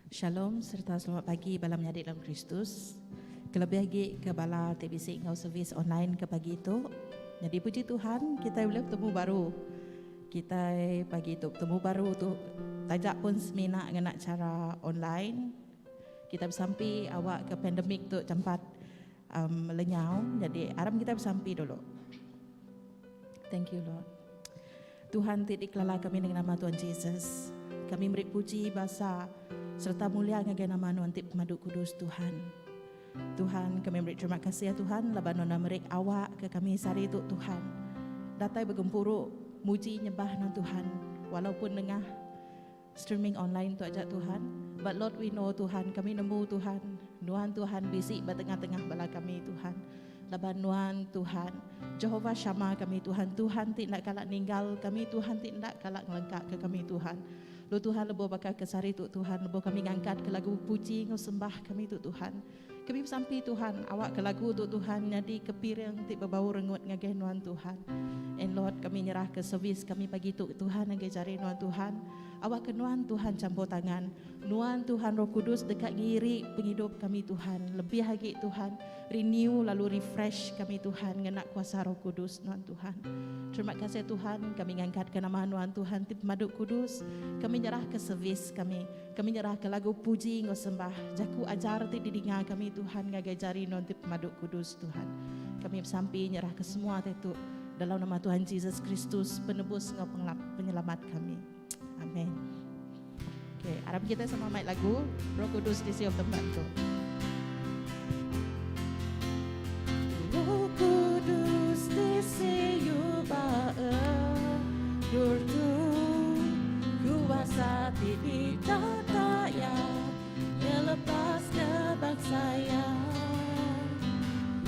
Shalom sereta selamat pagi bala menyadi dalam Kristus. Kelebih agi ke bala ti bisi enggau servis online ke pagi tu. Nyadi puji Tuhan kitai ulih betemu baru. Kitai pagi tu betemu baru tu taja pun semina ngena chara online. Kitai besampi awak ke pandemik tu jampat um, lenyau. Jadi aram kitai besampi dulu. Thank you Lord. Tuhan ti dikelala kami dengan nama Tuhan Jesus. Kami meri puji basa sereta mulia ngagai nama Nuan ti pemadu kudus Tuhan. Tuhan kami meri terima kasih ya Tuhan laban Nuan meri awak ke kami sehari tu Tuhan. Datai begempuru muji nyembah Nuan Tuhan walaupun nengah streaming online tu aja Tuhan. But Lord we know Tuhan kami nemu Tuhan Nuan Tuhan bisi ba tengah-tengah bala kami Tuhan. Laban Nuan Tuhan, Jehovah Shammah kami Tuhan, Tuhan ti enda kala ninggal kami, Tuhan ti enda kala ngelengkaka kami Tuhan. Lu Tuhan lebuh baka ke sehari tu Tuhan, lebuh kami ngangkatka lagu puji enggau sembah kami tu Tuhan. Kami besampi Tuhan, awakka lagu tu Tuhan nyadi ke piring ti bebau rengut ngagai Nuan Tuhan. And Lord kami nyerahka servis kami pagi tu Tuhan ngagai jari Nuan Tuhan. Awakka Nuan Tuhan campur tangan. Nuan Tuhan Roh Kudus deka ngiri pengidup kami Tuhan. Lebih agi Tuhan, renew lalu refresh kami Tuhan ngena kuasa Roh Kudus Nuan Tuhan. Terima kasih Tuhan, kami ngangkatka nama Nuan Tuhan ti pemadu kudus. Kami nyerahka servis kami. Kami nyerahka lagu puji enggau sembah, jaku ajar ti didinga kami Tuhan ngagai jari Nuan ti pemadu kudus Tuhan. Kami besampi nyerahka semua ti tu dalam nama Tuhan Jesus Kristus penebus enggau penyelamat kami. Amen. Okay, arap kita sama mai lagu Roh Kudus di siup tempat tu. Roh Kudus di siup dur tu kuasa ti ditata ya ngelepas ke bangsa ya.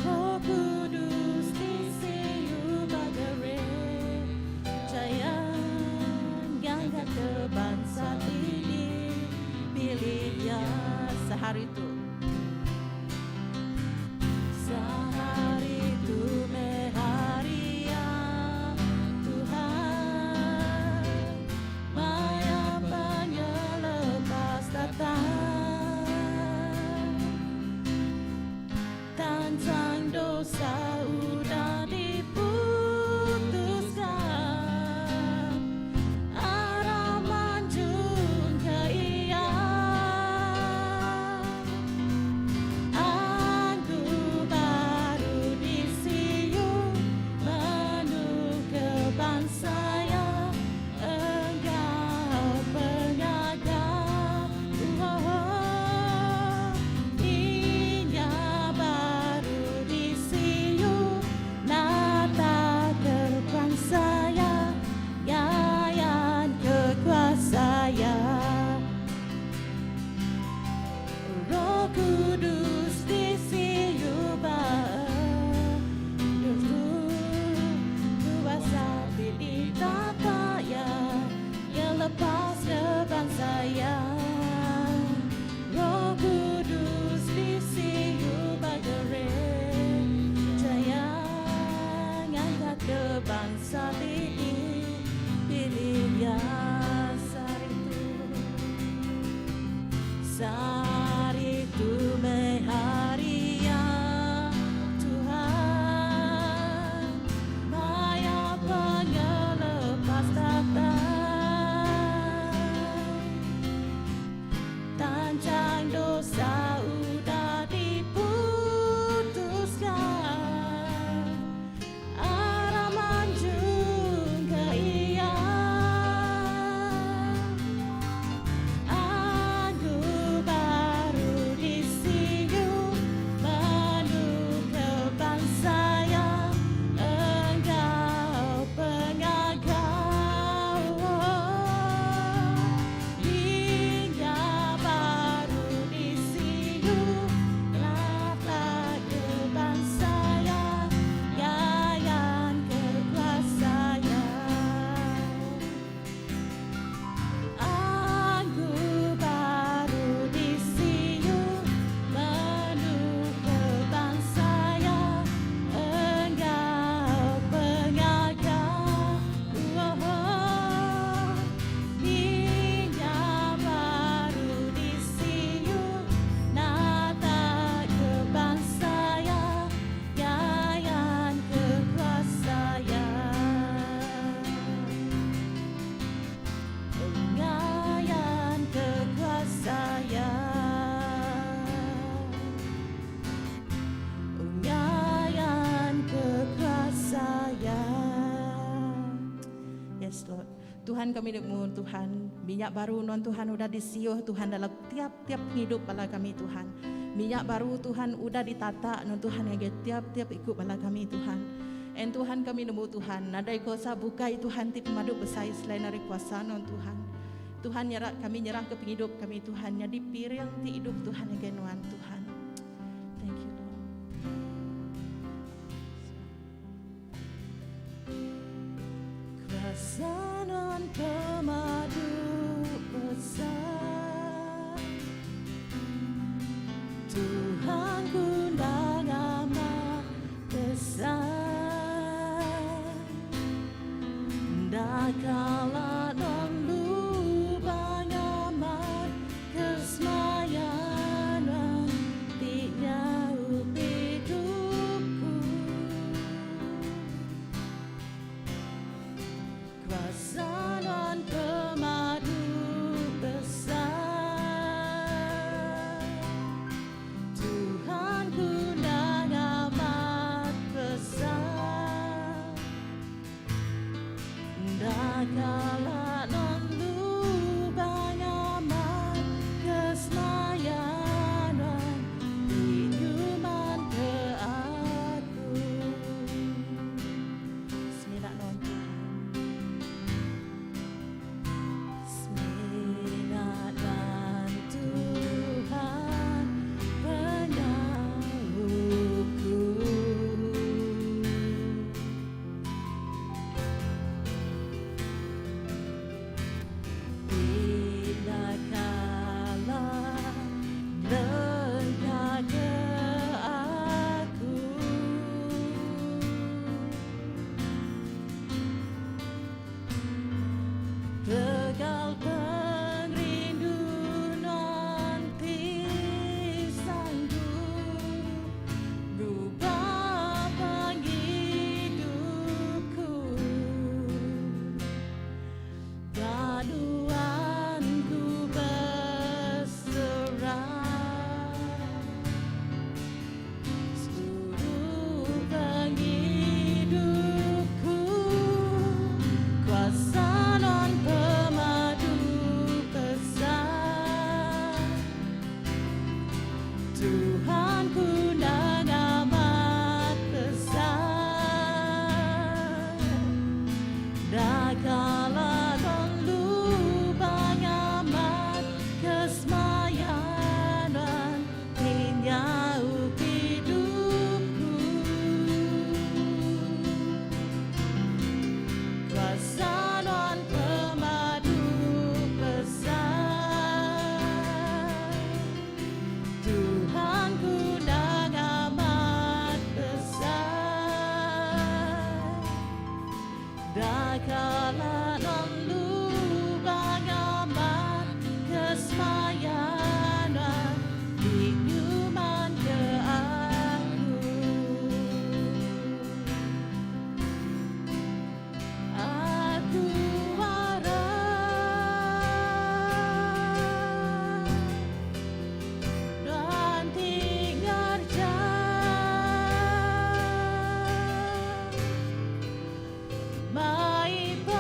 Roh Kudus di siup gereja ya ngangkat ke bansa ti dipilih ya sehari tu. Sehari tu meh hari ya Tuhan maya penyelepas datang Tansang dosa udah diputuskan Aram manjung ke iya Antu baru disiu Menu ke bansa iya Enggau pengaga Oh, inya baru disiu. Lord. Tuhan kami nemu Tuhan, minyak baru nuan Tuhan udah disiuh Tuhan dalam tiap-tiap pengidup bala kami Tuhan. Minyak baru Tuhan udah ditata nuan Tuhan ngagai tiap-tiap iku bala kami Tuhan. And Tuhan kami nemu Tuhan, nadai kuasa bukai Tuhan ti pemadu besai selain ari kuasa nuan Tuhan. Tuhan nyerah kami nyerah ke pengidup kami Tuhan nyadi piring ti idup Tuhan ngagai nuan Tuhan. Thank you Lord. Kuasa nuan pemadu besai Tuhan ku endang amat besai Enda kala nuan lubah ngamat ke semaya nuan ti nyaup idup ku. Kuasa nuan pemadu besai Tuhan ku endang amat besai Enda kala nuan lubah ngamat ke semaya nuan ti nyuman ke aku. Semina nuan Tuhan. Semina nuan Tuhan penyaup ku. Enda kala lengka ke aku. Tegal pengerindu nuan ti sanggup ngubah pengidup ku. Ba nuan ku beserah seluruh pengidup ku. Kuasa nuan pemadu besai Tuhan ku endang amat besai Enda kala nuan lubah ngamat ke semaya nuan ti nyaup idup ku. Kuasa nuan pemadu besai Tuhan ku endang amat besai Enda kala nuan lubah ngamat ke semaya nuan ti nyuman ke aku. Aku arap nuan ti ngerja mai.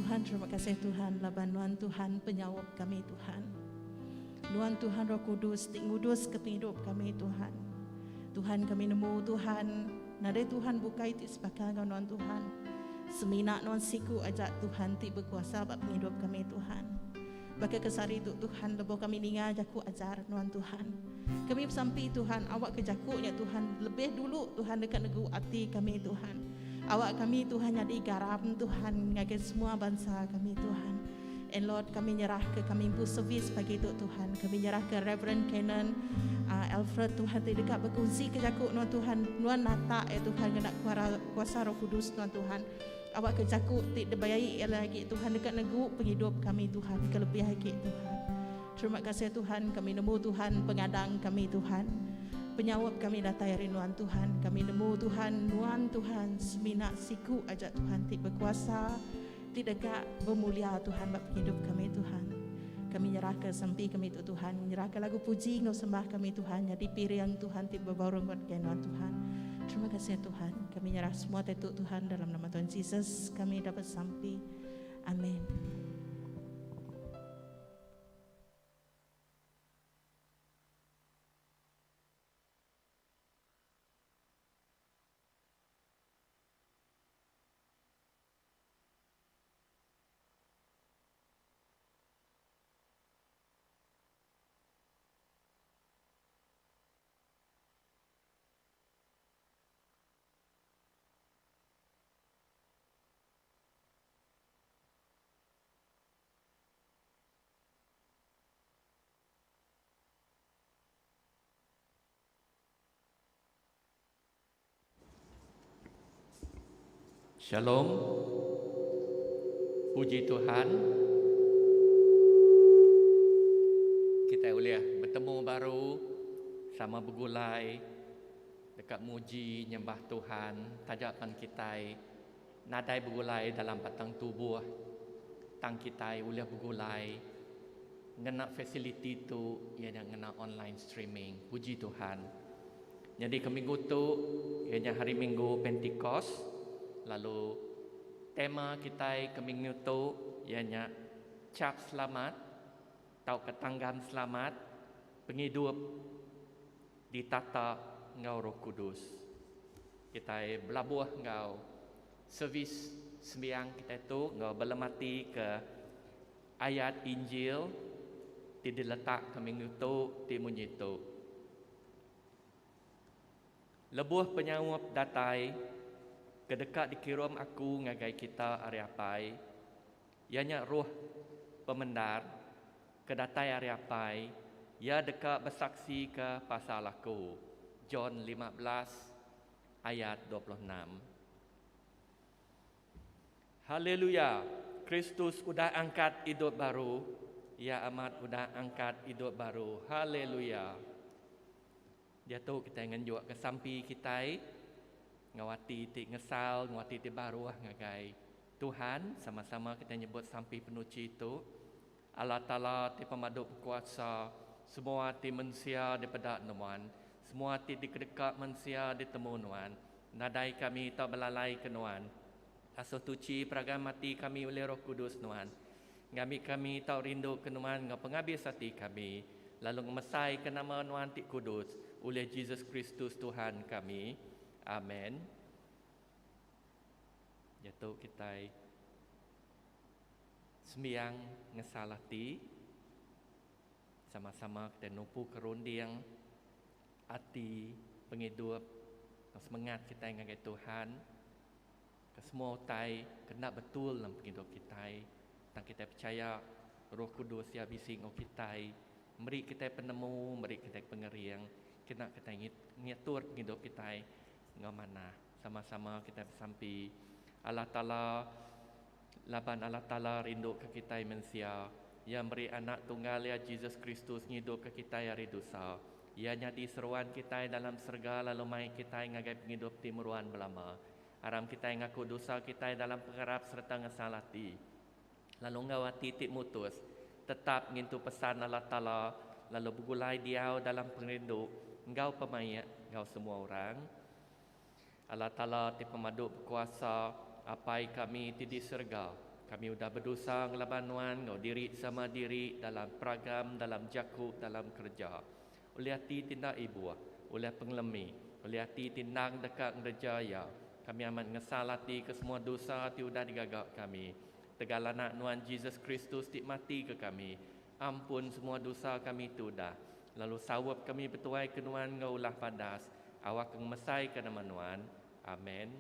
Tuhan terima kasih Tuhan laban nuan Tuhan penyaup kami Tuhan. Nuan Tuhan Roh Kudus ti ngudus ke pengidup kami Tuhan. Tuhan kami nemu Tuhan nadai Tuhan bukai ti sebaka enggau nuan Tuhan. Semina nuan siku aja Tuhan ti bekuasa ba pengidup kami Tuhan. Baka ke sehari tu Tuhan lebuh kami ninga jaku ajar nuan Tuhan. Kami besampi Tuhan awakka jaku nya Tuhan lebih dulu Tuhan deka negu ati kami Tuhan. Awak kami Tuhan nyadi garam Tuhan ngagai semua bansa kami Tuhan. And Lord kami nyerah ke kami empu servis pagi tu Tuhan. Kami nyerah ke Reverend Canon uh, Alfred Tuhan ti deka bekunsi ke jaku nuan Tuhan. Nuan nata ya Tuhan ngena kuasa Roh Kudus nuan Tuhan. Awakka jaku ti dibayai iya agi Tuhan deka negu pengidup kami Tuhan ke lebih agi Tuhan. Terima kasih Tuhan kami nemu Tuhan pengadang kami Tuhan. Penyaup kami datai ari nuan Tuhan. Kami nemu Tuhan nuan Tuhan semina siku aja Tuhan ti bekuasa ti deka bemulia Tuhan ba pengidup kami Tuhan. Kami nyerahka sampi kami tu Tuhan, nyerahka lagu puji enggau sembah kami Tuhan nyadi piring Tuhan ti bebau rengut ngagai nuan Tuhan. Terima kasih Tuhan. Kami nyerah semua utai tu Tuhan dalam nama Tuhan Jesus kami dapat sampi. Amin. Shalom. Puji Tuhan. Kita ulih betemu baru sama begulai deka muji nyembah Tuhan taja pan kitai nadai begulai dalam batang tubuh tang kitai ulih begulai ngena fasiliti tu iya nya ngena online streaming. Puji Tuhan. Nyadi ke minggu tu iya nya hari minggu Pentikos lalu tema kitai ke minggu tu iya nya chap selamat tauka tanggam selamat pengidup ditata enggau Roh Kudus. Kitai belabuh enggau servis sembiang kitai tu enggau belemati ke ayat Injil ti diletak ke minggu tu ti munyi tu. Lebuh penyaup datai ke deka dikirum aku ngagai kita ari Apai, iya nya Roh pemendar ke datai ari Apai, iya deka besaksika pasal aku. John 15 ayat 26. Haleluya! Kristus udah angkat idup baru. Iya amat udah angkat idup baru. Haleluya! Diatu kitai ngenjukka sampi kitai enggau ati ti ngesal enggau ati ti baruh ngagai Tuhan. Sama-sama kitai nyebut sampi penuchi tu. Allah Taala ti pemadu bekuasa, semua ti mensia dipeda Nuan, semua ti dikedeka mensia ditemu Nuan. Nadai kami tau belalaika Nuan. Asuh tuchi peragam ati kami ulih Roh Kudus Nuan. Ngambi kami tau rindu ke Nuan enggau pengabis ati kami, lalu ngemesaika nama Nuan ti kudus, ulih Jesus Kristus Tuhan kami. Amen. Diatu kitai sembiang ngesal ati, sama-sama kitai numpuka runding, ati, pengidup enggau semengat kitai ngagai Tuhan. Ke semua utai ke enda betul dalam pengidup kitai, tang kitai pechaya Roh Kudus iya bisi enggau kitai, meri kitai penemu, meri kitai pengering kena kitai ngiatur pengidup kitai enggau manah. Sama-sama kitai besampi, Allah Taala, laban Allah Taala rinduka kitai mensia, Iya meri Anak Tunggal Iya Jesus Kristus ngidupka kitai ari dosa. Iya nyadi seruan kitai dalam serega lalu mai kitai ngagai pengidup ti meruan belama. Aram kitai ngaku dosa kitai dalam pengarap sereta ngesal ati, lalu enggau ati ti mutus, tetap ngintu pesan Allah Taala lalu begulai diau dalam pengerindu enggau pemaik enggau semua orang. Allah Taala ti pemadu bekuasa, Apai kami ti di serega. Kami udah bedosa ngelaban Nuan enggau diri sama diri dalam peragam, dalam jaku, dalam kereja. Ulih ati ti enda ibuh, ulih pengelemi, ulih ati ti endang deka ngereja iya, kami amat ngesal ati ke semua dosa ti udah digaga kami. Tegal Anak Nuan Jesus Kristus ti mati ke kami, ampun semua dosa kami ti udah, lalu saup kami betuai ke Nuan enggau ulah padas, awakka ngemesaika nama Nuan. Amen.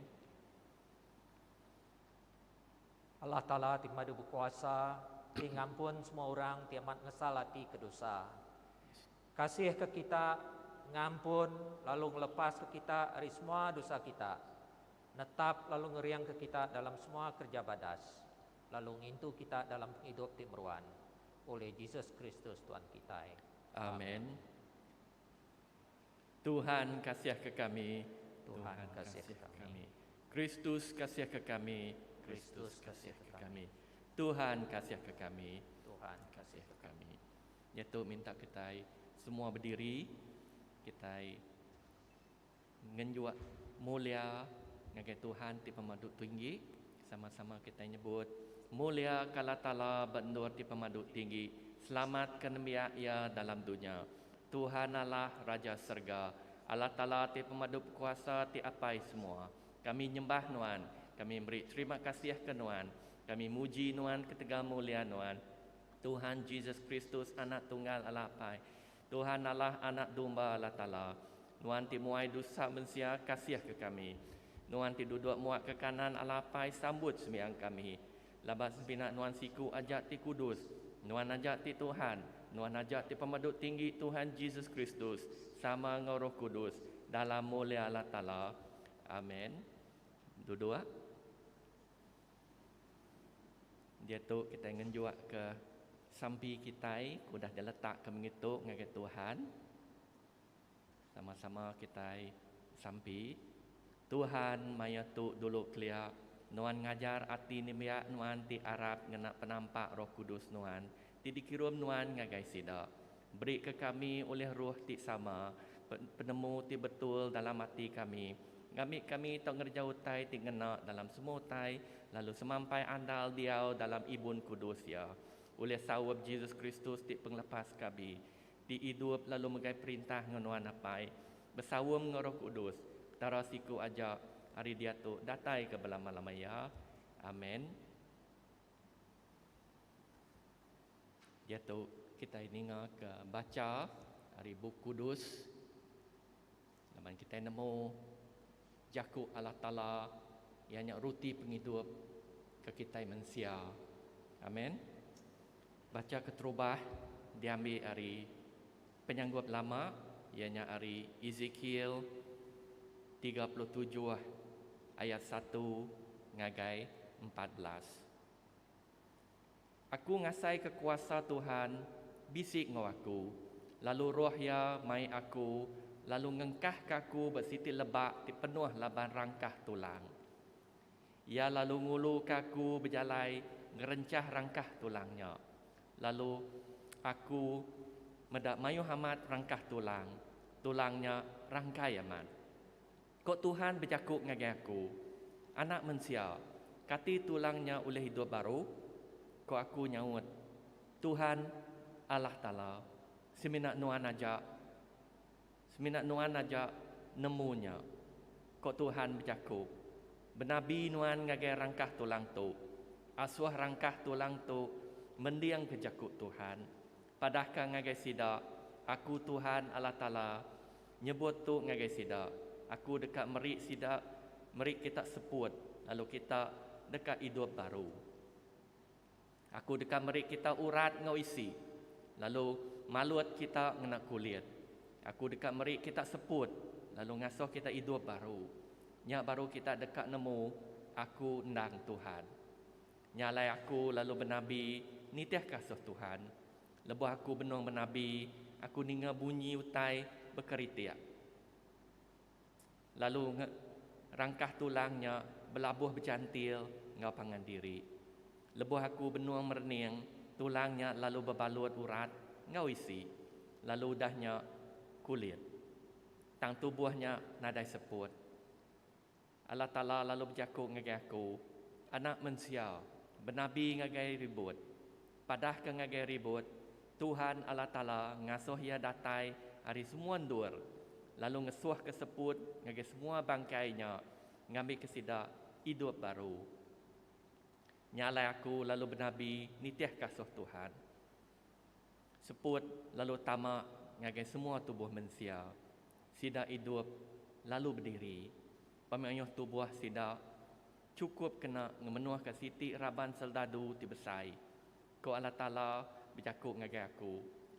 Allah Taala ti pemadu bekuasa, ti ngampun semua orang ti amat ngesal ati ke dosa. Kasih ke kita, ngampun lalu ngelepaska kita ari semua dosa kita, netap lalu ngeringka kita dalam semua kereja badas, lalu ngintu kita dalam pengidup ti meruan, oleh Jesus Kristus Tuan kitai. Amen. Tuhan kasihka kami. Tuhan kasihka kami. Kristus kasihka kami. Kristus kasihka kami. Tuhan kasihka kami. Tuhan kasihka kami. Diatu minta kitai semua bediri, kitai ngenjuk mulia ngagai Tuhan ti pemadu tinggi. Sama-sama kitai nyebut mulia ka Allah Taala ba endur ti pemadu tinggi, selamat ka nembiak iya dalam dunya. Tuhan Allah, Raja serega, Allah Taala ti pemadu bekuasa ti Apai semua, kami nyembah Nuan, kami meri terima kasih ke Nuan, kami muji Nuan ketegal mulia Nuan, Tuhan Jesus Kristus Anak Tunggal Allah Apai, Tuhan Allah Anak Domba Allah Taala, Nuan ti muai dusa mensia kasih ke kami. Nuan ti duduk muak ke kanan Allah Apai sambut sembiang kami. Laban semina Nuan siku aja ti kudus, Nuan aja ti Tuhan, Nuan aja ti Pemadu Tinggi Tuhan Jesus Kristus, sama enggau Roh Kudus, dalam mulia Allah Taala. Amen. Duduk. Diatu kitai ngenjuk ke sampi kitai ke udah diletak ke mengitu ngagai Tuhan. Sama-sama kitai sampi. Tuhan maya tu dulu kelia Nuan ngajar ati nembiak Nuan ti arap ngena penampak Roh Kudus Nuan ti dikirum Nuan ngagai sida. Beri ke kami ulih Roh ti sama penemu ti betul dalam ati kami, ngambi kami tau ngereja utai ti ngena dalam semua utai lalu semampai andal diau dalam ibun kudus Iya. Ulih saup Jesus Kristus ti pengelepas kami, ti idup lalu megai perintah enggau Nuan Apai, besaum enggau Roh Kudus, Petara siku aja, ari diatu datai ke belama-lama iya. Amen. Diatu kitai ninga ke bacha ari Bup Kudus laban kitai nemu jaku Allah Taala iya nya ruti pengidup ke kitai mensia. Amen. Bacha keterubah diambi ari Penyanggup Lama iya nya ari Ezekiel 37 ayat satu ngagai 14. Aku ngasaika kuasa Tuhan bisi enggau aku, lalu Roh Iya mai aku lalu ngengkahka aku ba siti lebak ti penuh laban rangkah tulang. Iya lalu nguluka aku bejalai ngerenchah rangkah tulang nya, lalu aku meda mayuh amat rangkah tulang, tulang nya rangkai amat. Ko Tuhan bejaku ngagai aku, Anak mensia, kati tulang nya ulih idup baru? Ko aku nyaut, Tuhan Allah Taala, semina Nuan aja, semina Nuan aja nemu nya. Ko Tuhan bejaku, Benabi nuan ngagai rangkah tulang tu. Asuh rangkah tulang tu mendingka jaku Tuhan. Padahka ngagai sida, Aku Tuhan Allah Taala, Nyebut tu ngagai sida, Aku deka meri sida meri kita seput, lalu kita deka idup baru. Aku deka meri kita urat enggau isi, lalu malut kita ngena kulit. Aku deka meri kita seput, lalu ngasuh kita idup baru. Nya baru kita deka nemu Aku endang Tuhan. Nya alai aku lalu benabi nitihka asuh Tuhan. Lebuh aku benung benabi, aku ninga bunyi utai bekeritik. Lalu rangkah tulang nya belabuh bejantil enggau pangan diri. Lebuh aku benung merening, tulang nya lalu bebalut urat enggau isi, lalu udah nya kulit. Tang tubuh nya nadai seput. Allah Taala lalu bejaku ngagai aku, Anak mensia, Benabi ngagai ribut. Padahka ngagai ribut, Tuhan Allah Taala ngasuh iya datai ari semua endur, lalu ngesuhka seput ngagai semua bangkai nya ngambika sida idup baru. Nya alai aku lalu benabi nitihka asuh Tuhan. Seput lalu tama ngagai semua tubuh mensia. Sida idup lalu bediri. Pemayuh tubuh sida chukup kena ngemenuhka siti raban soldadu ti besai. Ku Allah Taala bejaku ngagai aku,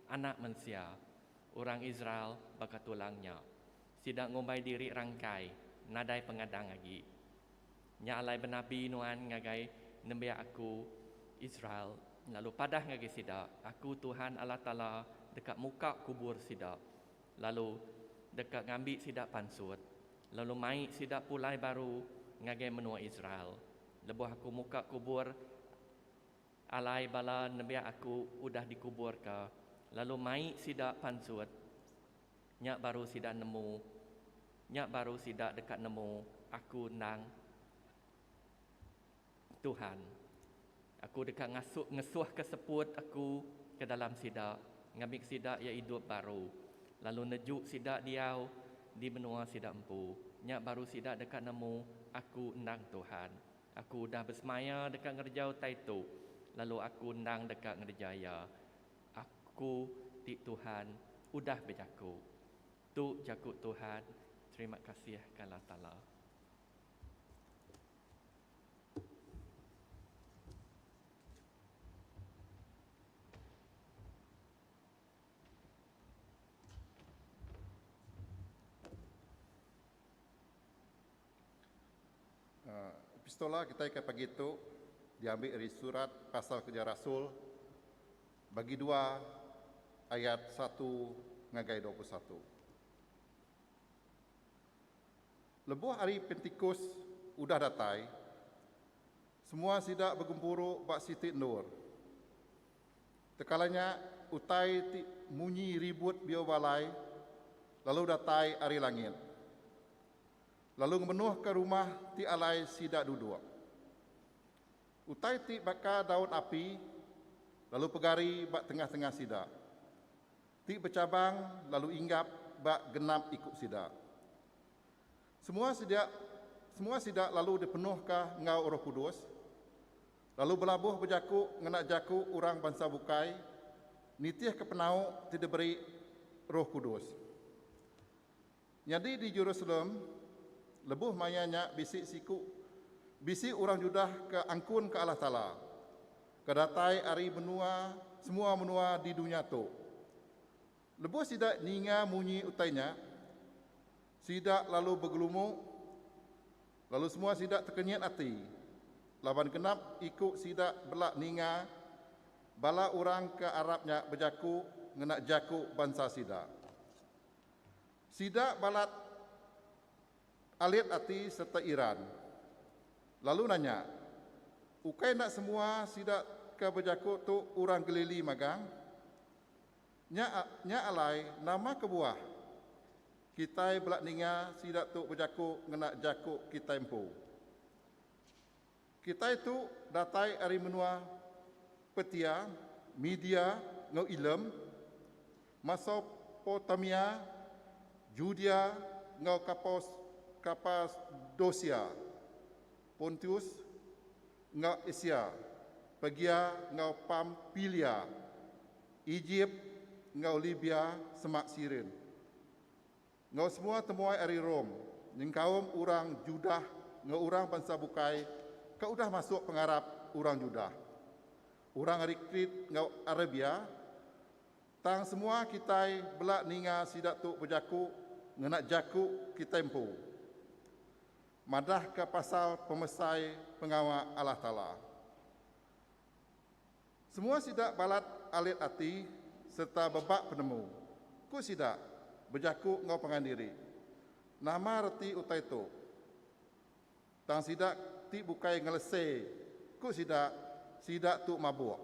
Anak mensia, orang Israel baka tulang nya. Sida ngumbai diri rangkai, nadai pengadang agi. Nya alai benabi nuan ngagai nembiak Aku, Israel, lalu padah ngagai sida, Aku tuhan Allah Taala deka muka kubur sida, lalu deka ngambi sida pansut, lalu mai sida pulai baru ngagai menua Israel. Lebuh Aku muka kubur alai bala nembiak Aku udah dikuburka, lalu mai sida pansut, Nya baru sida nemu, nya baru sida deka nemu Aku endang Tuhan. Aku deka ngasuh ngesuhka seput Aku ke dalam sida, ngambika sida iya idup baru, lalu neju sida diau di menua sida empu. Nya baru sida deka nemu Aku endang Tuhan. Aku udah besemaya deka ngereja utai tu, lalu Aku endang deka ngereja iya. Aku ti Tuhan udah bejaku. Tu jaku Tuhan, terima kasih ke Allah Taala. Epistola kitai ke pagi tu diambi ari surat pasal kereja rasul bagi dua ayat satu ngagai 21. Lebuh hari Pentikus udah datai, semua sida begempuru ba siti endur. Tekala nya utai ti munyi ribut biau balai lalu datai ari langit. Lalu ngemenuhka rumah ti alai sida duduk. Utai ti baka daun api lalu pegari ba tengah-tengah sida, ti bechabang lalu inggap ba genap iku sida. Semua sida semua sida lalu dipenuhka enggau Roh Kudus, lalu belabuh bejaku ngena jaku orang bansa bukai nitihka penau ti diberi Roh Kudus. Nyadi di Jerusalem, lebuh maya nya bisi siku bisi orang Judah ke angkunka Allah Taala, ke datai ari menua semua menua di dunya tu. Lebuh sida ninga munyi utai nya, sida lalu begelumu, lalu semua sida tekenyit ati, laban genap iku sida bela ninga bala orang ke arap nya bejaku ngena jaku bansa sida. Sida balat alit ati sereta iran, lalu nanya, Ukai enda semua sida ke bejaku tu orang Galili magang? Nya nya alai nama kebuah kitai bela ninga sida tu bejaku ngena jaku kitai empu? Kitai tu datai ari menua Pertia, Media enggau Elam, Mesopotamia, Judea enggau Kapos Kapadosia, Pontus enggau Asia, Pergia enggau Pampilia, Ejip enggau Libia semak Sirin. Enggau semua temuai ari Rome, nyengkaum orang Judah enggau orang bansa bukai ke udah masuk pengarap orang Judah, orang ari Krit enggau Arabia, tang semua kitai bela ninga sida tu bejaku ngena jaku kitai empu, madahka pasal pemesai pengawa Allah Taala. Semua sida balat alit ati sereta bebak penemu. Ku sida bejaku enggau pangan diri, Nama reti utai tu? Tang sida ti bukai ngelese, ku sida, Sida tu mabuk.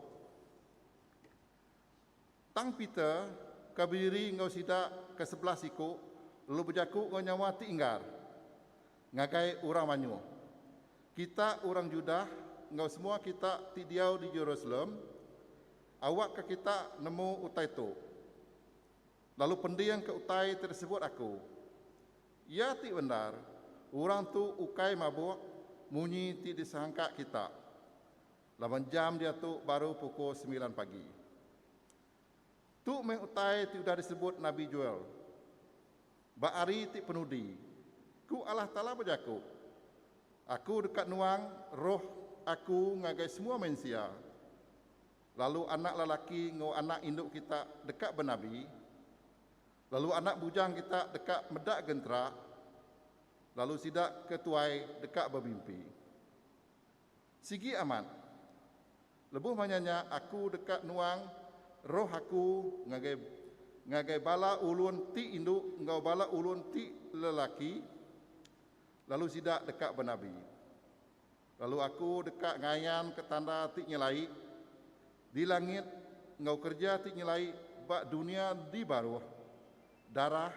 Tang Peter, ke bediri enggau sida ke 11 iku, lalu bejaku enggau nyawa ti inggar ngagai orang mayuh, Kita orang Judah. enggau semua kita ti diau di Jerusalem, awakka kita nemu utai tu, lalu pendingka utai ti disebut aku. Iya ti bendar, orang tu ukai mabuk munyi ti disangka kita, laban jam diatu baru pukul semilan pagi. Tu meh utai ti udah disebut Nabi Joel, Ba hari ti penudi, ku Allah Taala bejaku, Aku deka nuang Roh Aku ngagai semua mensia, lalu anak lelaki enggau anak indu kita deka benabi, lalu anak bujang kita deka meda genterak, lalu sida ke tuai deka bemimpi. Sigi amat, lebuh maya nya Aku deka nuang Roh Aku ngagai ngagai bala ulun ti indu enggau bala ulun ti lelaki, lalu sida deka benabi. Lalu Aku deka ngayanka tanda ti nyelai di langit enggau kereja ti nyelai ba dunya di baruh, darah,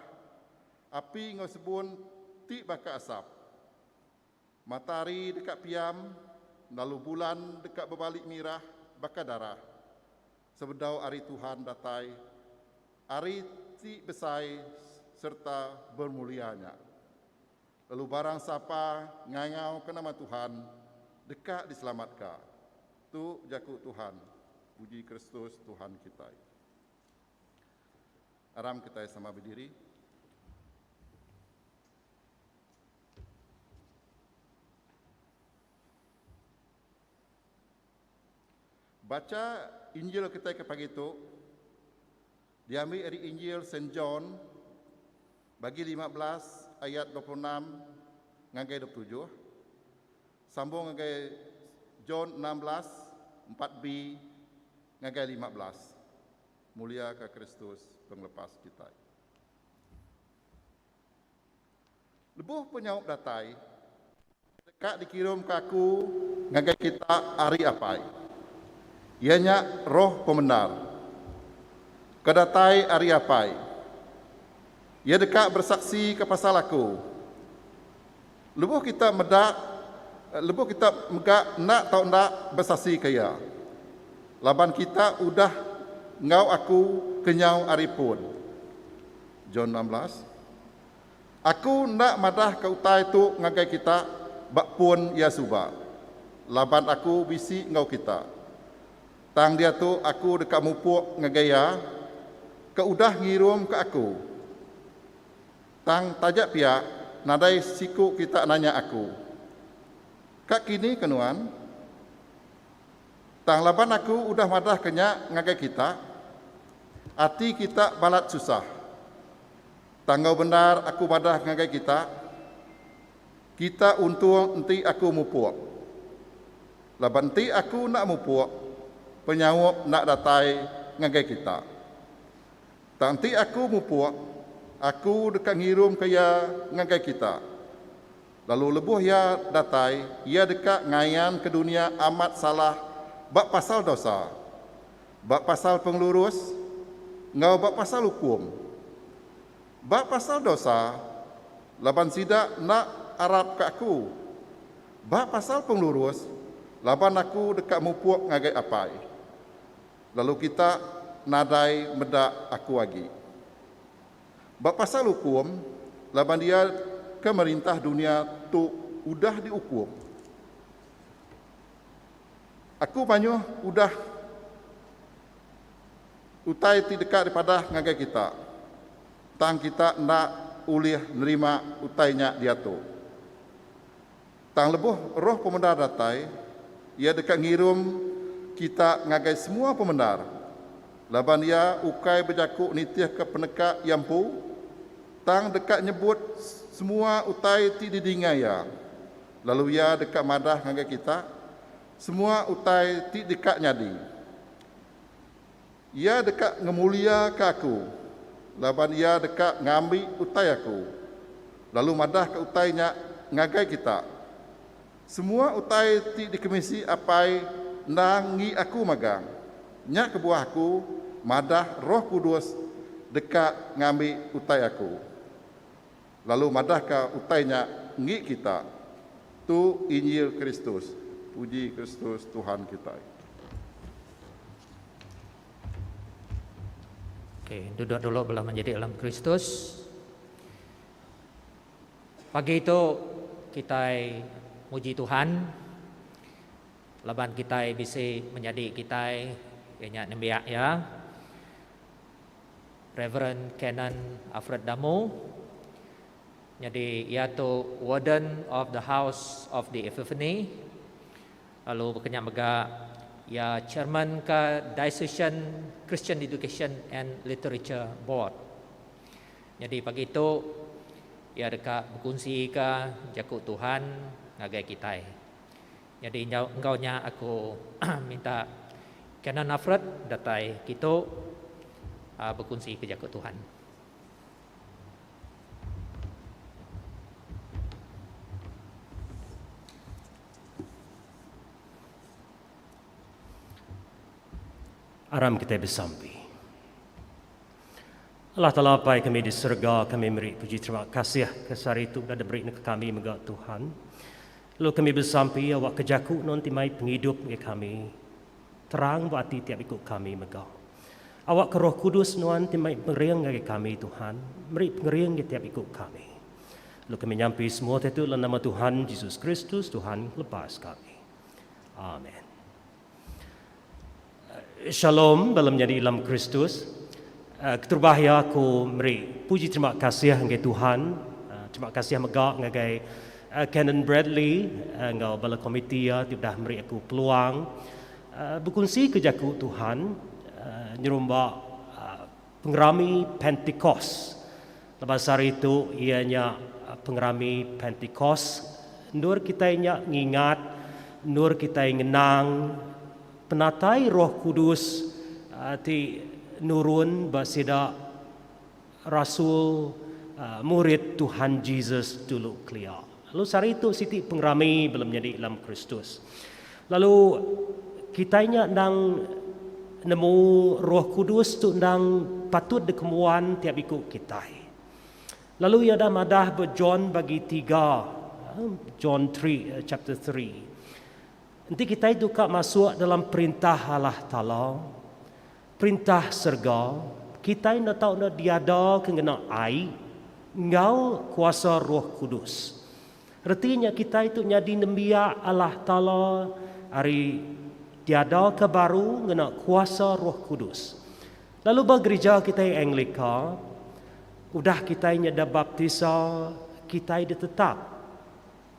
api enggau sebun ti baka asap. Matahari deka piam, lalu bulan deka bebali mirah baka darah, sebedau Hari Tuhan datai, hari ti besai sereta bermulia nya. Lalu barang sapa ngangauka nama Tuhan, deka diselamatka. Tu jaku Tuhan. Puji Kristus Tuhan kitai. Aram kitai sama bediri. Bacha Injil kitai ke pagi tu diambi ari Injil Saint John bagi 15 ayat 26 ngagai 27, sambung ngagai John 16 4b ngagai 15. Mulia ka Kristus pengelepas kitai. Lebuh penyaup datai, deka dikirumka aku ngagai kita ari Apai, iya nya Roh Pemendar, ke datai ari Apai. Iya deka besaksika pasal aku. Lebuh kita meda, lebuh kita mega enda tau enda besaksika iya, laban kita udah enggau aku kenyau ari pun. John 16. Aku enda madahka utai tu ngagai kita ba pun iya suba, laban aku bisi enggau kita. Tang diatu aku deka mupuk ngagai iya ke udah ngirumka aku. Tang taja pia, nadai siku kita nanya aku, Ka kini ke nuan? Tang laban aku udah madahka nya ngagai kita, ati kita balat susah. Tang enggau bendar aku madah ngagai kita, kita untung enti aku mupuk. Laban enti aku enda mupuk, penyaup enda datai ngagai kita. Tang enti aku mupuk, aku deka ngirumka iya ngagai kita. Lalu lebuh iya datai, iya deka ngayanka dunya amat salah ba pasal dosa, ba pasal pengelurus, enggau ba pasal ukum. Ba pasal dosa, laban sida enda arapka Aku. Ba pasal pengelurus, laban Aku deka mupuk ngagai Apai, lalu kita nadai meda Aku agi. Ba pasal ukum, laban iya ke merintah dunya tu udah diukum. Aku mayuh udah utai ti deka dipadah ngagai kita, tang kita enda ulih nerima utai nya diatu. Tang lebuh Roh Pemendar datai, Iya deka ngirum kita ngagai semua pemendar, laban Iya ukai bejaku nitihka peneka Iya empu, tang deka nyebut semua utai ti didinga Iya, lalu Iya deka madah ngagai kita semua utai ti deka nyadi. Iya deka ngemuliaka Aku, laban Iya deka ngambi utai Aku, lalu madahka utai nya ngagai kita. Semua utai ti dikemisi Apai endang enggi Aku magang. Nya kebuah Aku madah Roh Kudus deka ngambi utai Aku, lalu madahka utai nya enggi kita. Tu Injil Kristus. Puji Kristus Tuhan kitai. Okey, duduk dulu bala menyadi dalam Kristus. Pagi tu kitai muji Tuhan laban kitai bisi menyadi kitai iya nya nembiak iya Reverend Canon Alfred Damu. Nyadi iya tu Warden of the House of the Epiphany lalu baka nya mega iya Chairman ka Diocesan Christian Education and Literature Board. Nyadi pagi tu iya deka bekunsika jaku Tuhan ngagai kitai. Nyadi enggau nya aku minta Canon Alfred datai kitu bekunsika jaku Tuhan. Aram kitai besampi. Allah Taala Apai kami di serega, kami meri puji terima kasih ke sehari tu udah diberi neka kami mega Tuhan. Lalu kami besampi awak ke jaku nuan ti mai pengidup ngagai kami terang ba ati tiap iku kami mega. Awak ke Roh Kudus nuan ti mai pengering ngagai kami Tuhan, meri pengering ngagai tiap iku kami. Lalu kami nyampi semua ti tu dalam nama Tuhan Jesus Kristus Tuhan lepas kami. Amen. Shalom bala menyadi dalam Kristus. Keterubah iya aku meri puji terima kasih ngagai Tuhan. Terima kasih mega ngagai Canon Bradley enggau bala komiti iya ti udah meri aku peluang bekunsi ke jaku Tuhan nyerumba pengerami Pentikos. Laban sehari tu iya nya pengerami Pentikos endur kitai nya ngingat, endur kitai ngenang Penatai Roh Kudus ti nurun ba sida rasul murid Tuhan Jesus dulu kelia. Lalu sehari tu siti pengerami bala menyadi dalam Kristus. Lalu kitai nya endang nemu Roh Kudus tu endang patut dikembuan tiap iku kitai. Lalu iya udah madah ba John bagi tiga, John 3, chapter 3. Enti kitai deka masuk dalam Perintah Allah Taala, Perintah serega, kitai enda tau enda diadaka ngena ai enggau kuasa Roh Kudus. Reti nya kitai tu nyadi nembiak Allah Taala ari diadaka baru ngena kuasa Roh Kudus. Lalu ba gerija kitai Anglika, udah kitai nyeda baptisa, kitai ditetap.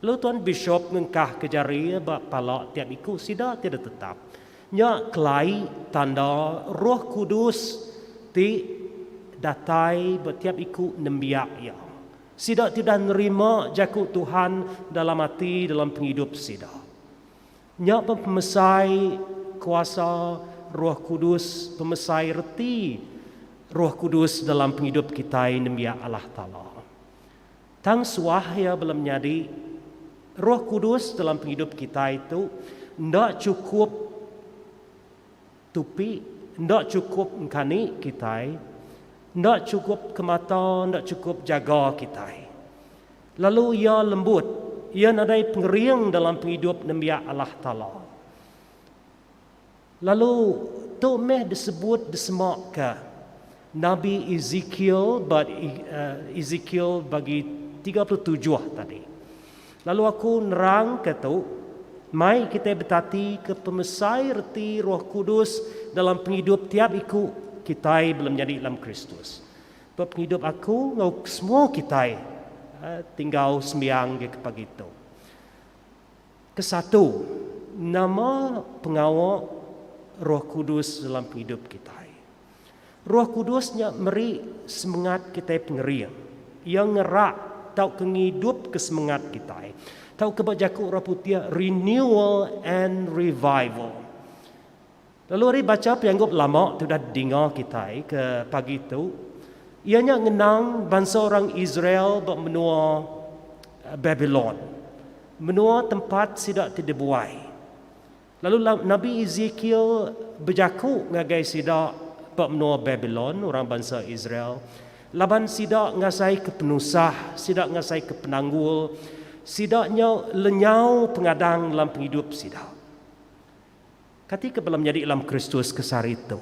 Lalu Tuan Bishop ngengkah ke jari iya ba pala tiap iku sida ti ditetap. Nya kelai tanda Roh Kudus ti datai ba tiap iku nembiak iya. Sida ti udah nerima jaku Tuhan dalam ati dalam pengidup sida. Nya pun pemesai kuasa Roh Kudus, pemesai reti Roh Kudus dalam pengidup kitai nembiak Allah Taala. Tang suah iya bala menyadi, Roh Kudus dalam pengidup kitai tu enda chukup tupi, enda chukup engkani kitai, enda chukup kemata, enda chukup jaga kitai. Lalu iya lembut, iya nadai pengering dalam pengidup nembiak Allah Taala. Lalu tu meh disebut disemaka Nabi Ezekiel ba Ezekiel bagi 37 tadi. Lalu aku nerangka tu mai kitai betatika pemesai reti Roh Kudus dalam pengidup tiap iku kitai bela menyadi dalam Kristus. Ba pengidup aku enggau semua kitai tinggal sembiang ke pagi tu. Kesatu, nama pengawa roh kudus dalam pengidup kitai? Roh kudus nya meri semengat kitai pengering. Iya ngerak tauka ngidupka semengat kitai. Tauka ba jaku orang putih, renewal and revival. Lalu ari bacha penyanggup lama ti udah didinga kitai ke pagi tu, iya nya ngenang bansa orang Israel ba menua Babilon, menua tempat sida ti dibuai. Lalu Nabi Ezekiel bejaku ngagai sida ba menua Babilon, orang bansa Israel, laban sida ngasaika penusah, sida ngasaika penanggul. Sida nyau lenyau pengadang dalam pengidup sida. Kati ke bala menyadi dalam Kristus ke sehari tu?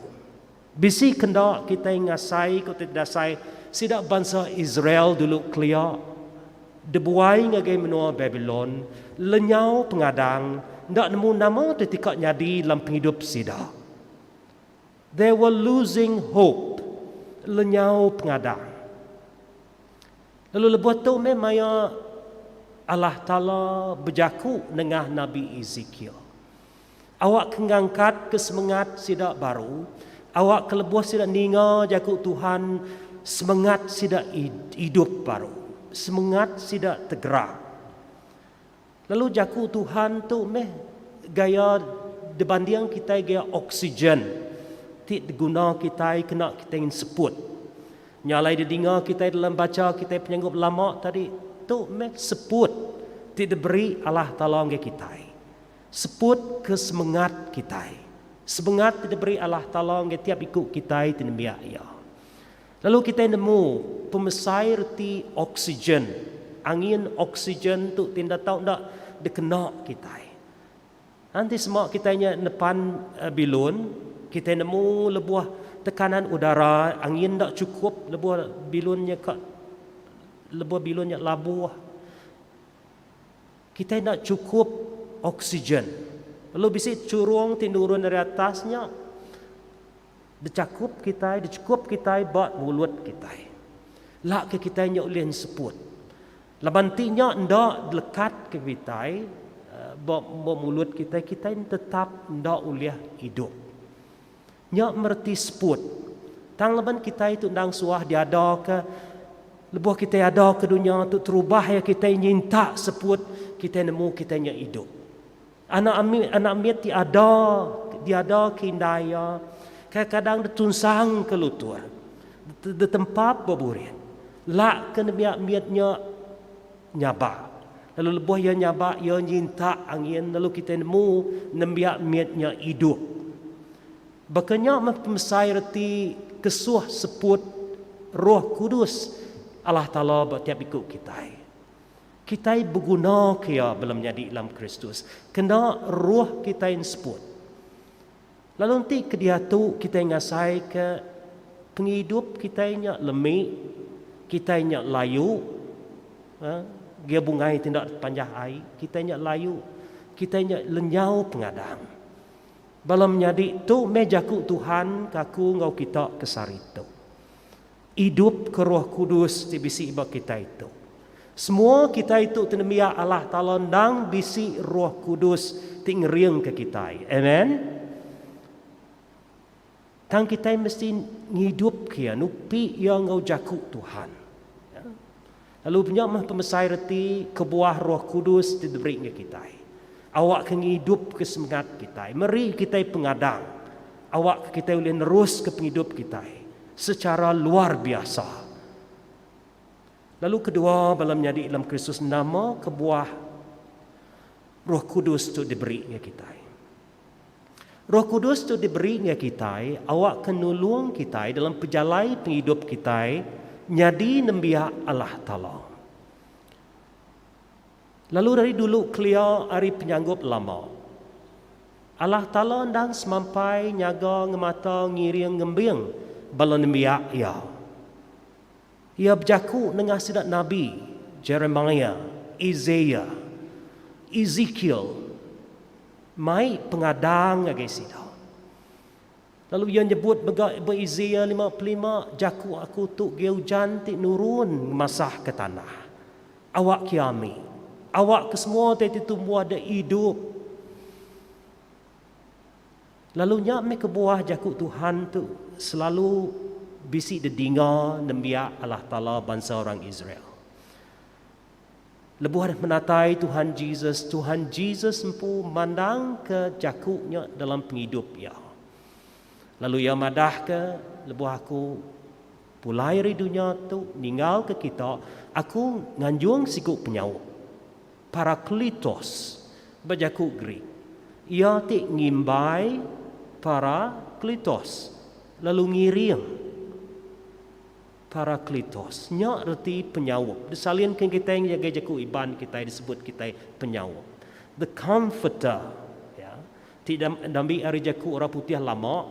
Bisi ke enda kitai ngasai ke utai ti dasai sida bansa Israel dulu kelia dibuai ngagai menua Babilon, lenyau pengadang, enda nemu nama utai ti ka nyadi dalam pengidup sida. They were losing hope, lenyau pengadang. Lalu lebuh tu meh maya Allah Taala bejaku nengah Nabi Ezekiel. Awak ke ngangkatka semengat sida baru, awak ke lebuh sida ninga jaku Tuhan, semengat sida idup baru, semengat sida tegerak. Lalu jaku Tuhan tu meh gaya dibanding kitai gaya oksigen ti diguna kitai kena kitai enseput. Nya alai didinga kitai dalam bacha kitai penyanggup lama tadi, tu meh seput ti diberi Allah Taala ngagai kitai. Seput ke semengat kitai. Semengat ti diberi Allah Taala ngagai tiap iku kitai ti nembiak Iya. Lalu kitai nemu pemesai reti oksigen. Angin oksigen tu ti enda tau enda dikena kitai. Enti sema kitai nya nepan bilun, kitai nemu lebuh tekanan udara angin enda chukup lebuh bilun nya ka lebuh bilun nya labuh. Kitai enda chukup oksigen. Lalu bisi churung ti nurun ari atas nya dichakup kitai, dichukup kitai ba mulut kitai. La ke kitai nya ulih enseput. Laban ti nya enda dilekat ke kitai ba ba mulut kitai, kitai tetap enda ulih idup. Nya mereti seput. Tang laban kitai tu endang suah diadaka, lebuh kitai ada ke dunya tu terubah iya kitai nyintak seput, kitai nemu kitai nya idup. Anak amit anak mit ti ada diada ke indai iya, kadang-kadang ditunsang ke lutur, ditempap ba burit. Lak ke nembiak mit nya nyabak. Lalu lebuh iya nyabak, iya nyintak angin lalu kitai nemu nembiak mit nya idup. Baka nya meh pemesai reti kesuh seput Roh Kudus Allah Taala ba tiap iku kitai. Kitai begunaka iya bala menyadi dalam Kristus kena roh kitai enseput. Lalu enti kediatu kitai ngasaika pengidup kitai nya lemi, kitai nya layu, gia bungai ti enda panjah ai, kitai nya layu, kitai nya lenyau pengadang. Bala menyadi, tu meh jaku Tuhan ke aku enggau kita ke sehari tu. Idup ke Roh Kudus ti bisi ba kitai tu. Semua kitai tu ti nembiak Allah Taala endang bisi Roh Kudus ti ngeringka kitai. Amen. Tang kitai mesti ngidupka iya, nupi iya enggau jaku Tuhan. Ya. Lalu nya meh pemesai reti kebuah Roh Kudus ti diberi ngagai kitai. Awakka ngidupka semengat kitai, meri kitai pengadang, awakka kitai ulih neruska pengidup kitai secara luar biasa. Lalu kedua, bala menyadi dalam Kristus nama kebuah Roh Kudus tu diberi ngagai kitai. Roh Kudus tu diberi ngagai kitai awakka nulung kitai dalam pejalai pengidup kitai nyadi nembiak Allah Taala. Lalu dari dulu kelia ari penyanggup lama, Allah Taala endang semampai nyaga ngemata ngiring ngembing bala nembiak Iya. Iya bejaku nengah sida nabi Jeremiah, Isaiah, Ezekiel mai pengadang ngagai sida. Lalu iya nyebut mega ba Isaiah 55, Jaku aku tu ge ujan ti nurun ngemasahka tanah. Awak ke ami. Awak ke semua utai ti tumbuh dek idup. Lalu nya meh kebuah jaku Tuhan tu selalu bisi didinga nembiak Allah Taala bansa orang Israel. Lebuh penatai Tuhan Jesus, Tuhan Jesus empu mandangka jaku nya dalam pengidup iya. Lalu iya madahka, Lebuh aku pulai ari dunya tu ninggalka kita, aku nganjung siku penyaup, Parakletos ba jaku Greek. Iya ti ngimbai Parakletos lalu ngiring. Parakletos. Nya reti penyaup. Disalin ke kitai ngagai jaku Iban kitai disebut kitai penyaup. The Comforter. Ya. Ti dambi ari jaku orang putih lama,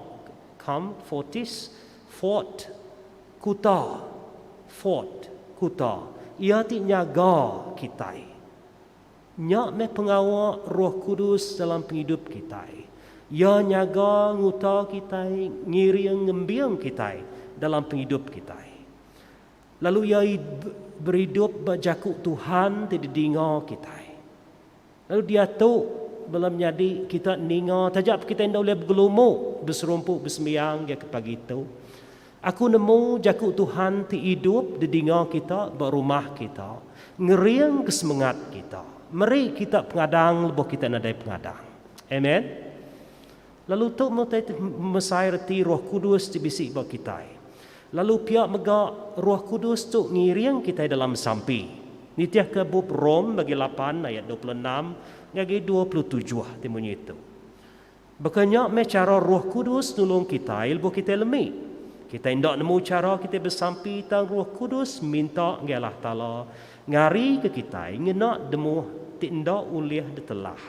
com, fortis, fort, kuta. Fort, kuta. Iya ti nyaga kitai. Nya meh pengawa Roh Kudus dalam pengidup kitai. Iya nyaga nguta kitai, ngiring ngembing kitai dalam pengidup kitai. Lalu iya beridup ba jaku Tuhan ti didinga kitai. Lalu diatu bala menyadi kita ninga taja pa kitai enda ulih begelumu beserumpu besembiang iya ke pagi tu. Aku nemu jaku Tuhan ti idup didinga kita ba rumah kita, ngeringka semengat kita, meri kita pengadang lebuh kita nadai pengadang. Amen. Lalu tu meh utai ti mesai reti Roh Kudus ti bisi ba kitai. Lalu pia mega Roh Kudus tu ngiring kitai dalam sampi. Nitihka bup Rom bagi lapan ayat 26 ngagai 27 ti munyi tu. Baka nya meh chara Roh Kudus nulung kitai lebuh kitai lemi. Kitai enda nemu chara kitai besampi tang Roh Kudus minta ngagai Allah Taala ngarika kitai ngena demuh ti enda ulih ditelah.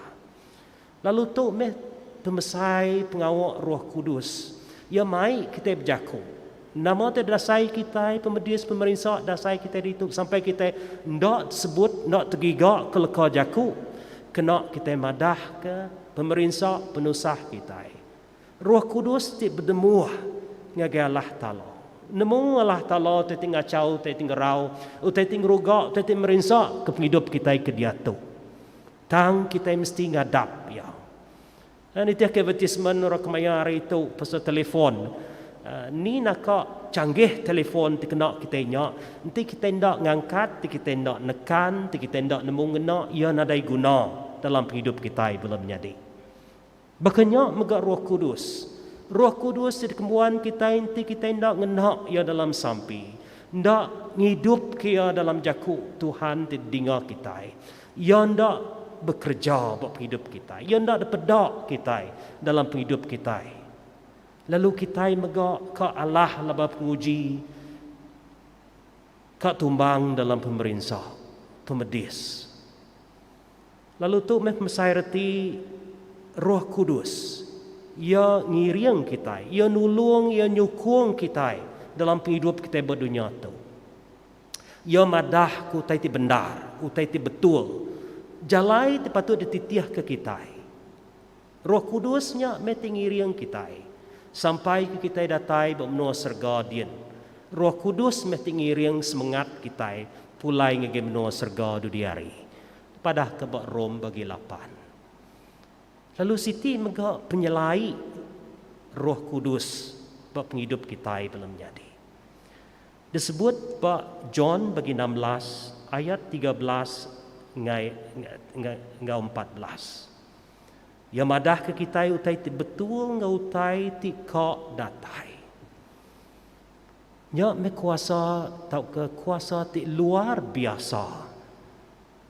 Lalu tu meh pemesai pengawa Roh Kudus. Iya mai kitai bejaku. Nama ti dasai kitai pemedis pemerinsa dasai kitai ditu sampai kitai enda tesebut enda tegiga ke leka jaku kena kitai madahka pemerinsa penusah kitai. Roh Kudus ti bedemuh ngagai Allah Taala. Nemu Allah Taala utai ti ngachau utai ti ngerau utai ti ngeruga utai ti merinsa ke pengidup kitai ke diatu. Tang kitai mesti ngadap iya. Nitihka advertisement orang kemaya hari tu pasal telefon, ni naka canggih telefon ti kena kitai nya, enti kitai enda ngangkat, enti kitai enda nekan, enti kitai enda nemu ngena, iya nadai guna dalam pengidup kitai bala menyadi. Baka nya mega Roh Kudus. Roh Kudus ti dikembuan kitai enti kitai enda ngena iya dalam sampi, enda ngidupka iya dalam jaku Tuhan ti didinga kitai, Iya enda bekereja ba pengidup kitai. Iya enda dipeda kitai dalam pengidup kitai. Lalu kitai mega ka alah laban penguji, ka tumbang dalam pemerinsa, pemedis. Lalu tu meh pemesai reti Roh Kudus. Iya ngiring kitai, Iya nulung, Iya nyukung kitai dalam pengidup kitai ba dunya tu. Iya madah ke utai ti bendar, utai ti betul, jalai ti patut dititihka kitai. Roh Kudus nya meh ti ngiring kitai sampai ke kitai datai ba menua serega din. Roh Kudus meh ti ngiring semengat kitai pulai ngagai menua serega dudi hari. Padahka ba Rom bagi lapan. Lalu siti mega penyelai Roh Kudus ba pengidup kitai bala menyadi. Disebut ba John bagi 16 ayat 13 ngai enggau 14. Iya madahka kitai utai ti betul enggau utai ti ka datai. Nya meh kuasa tauka kuasa ti luar biasa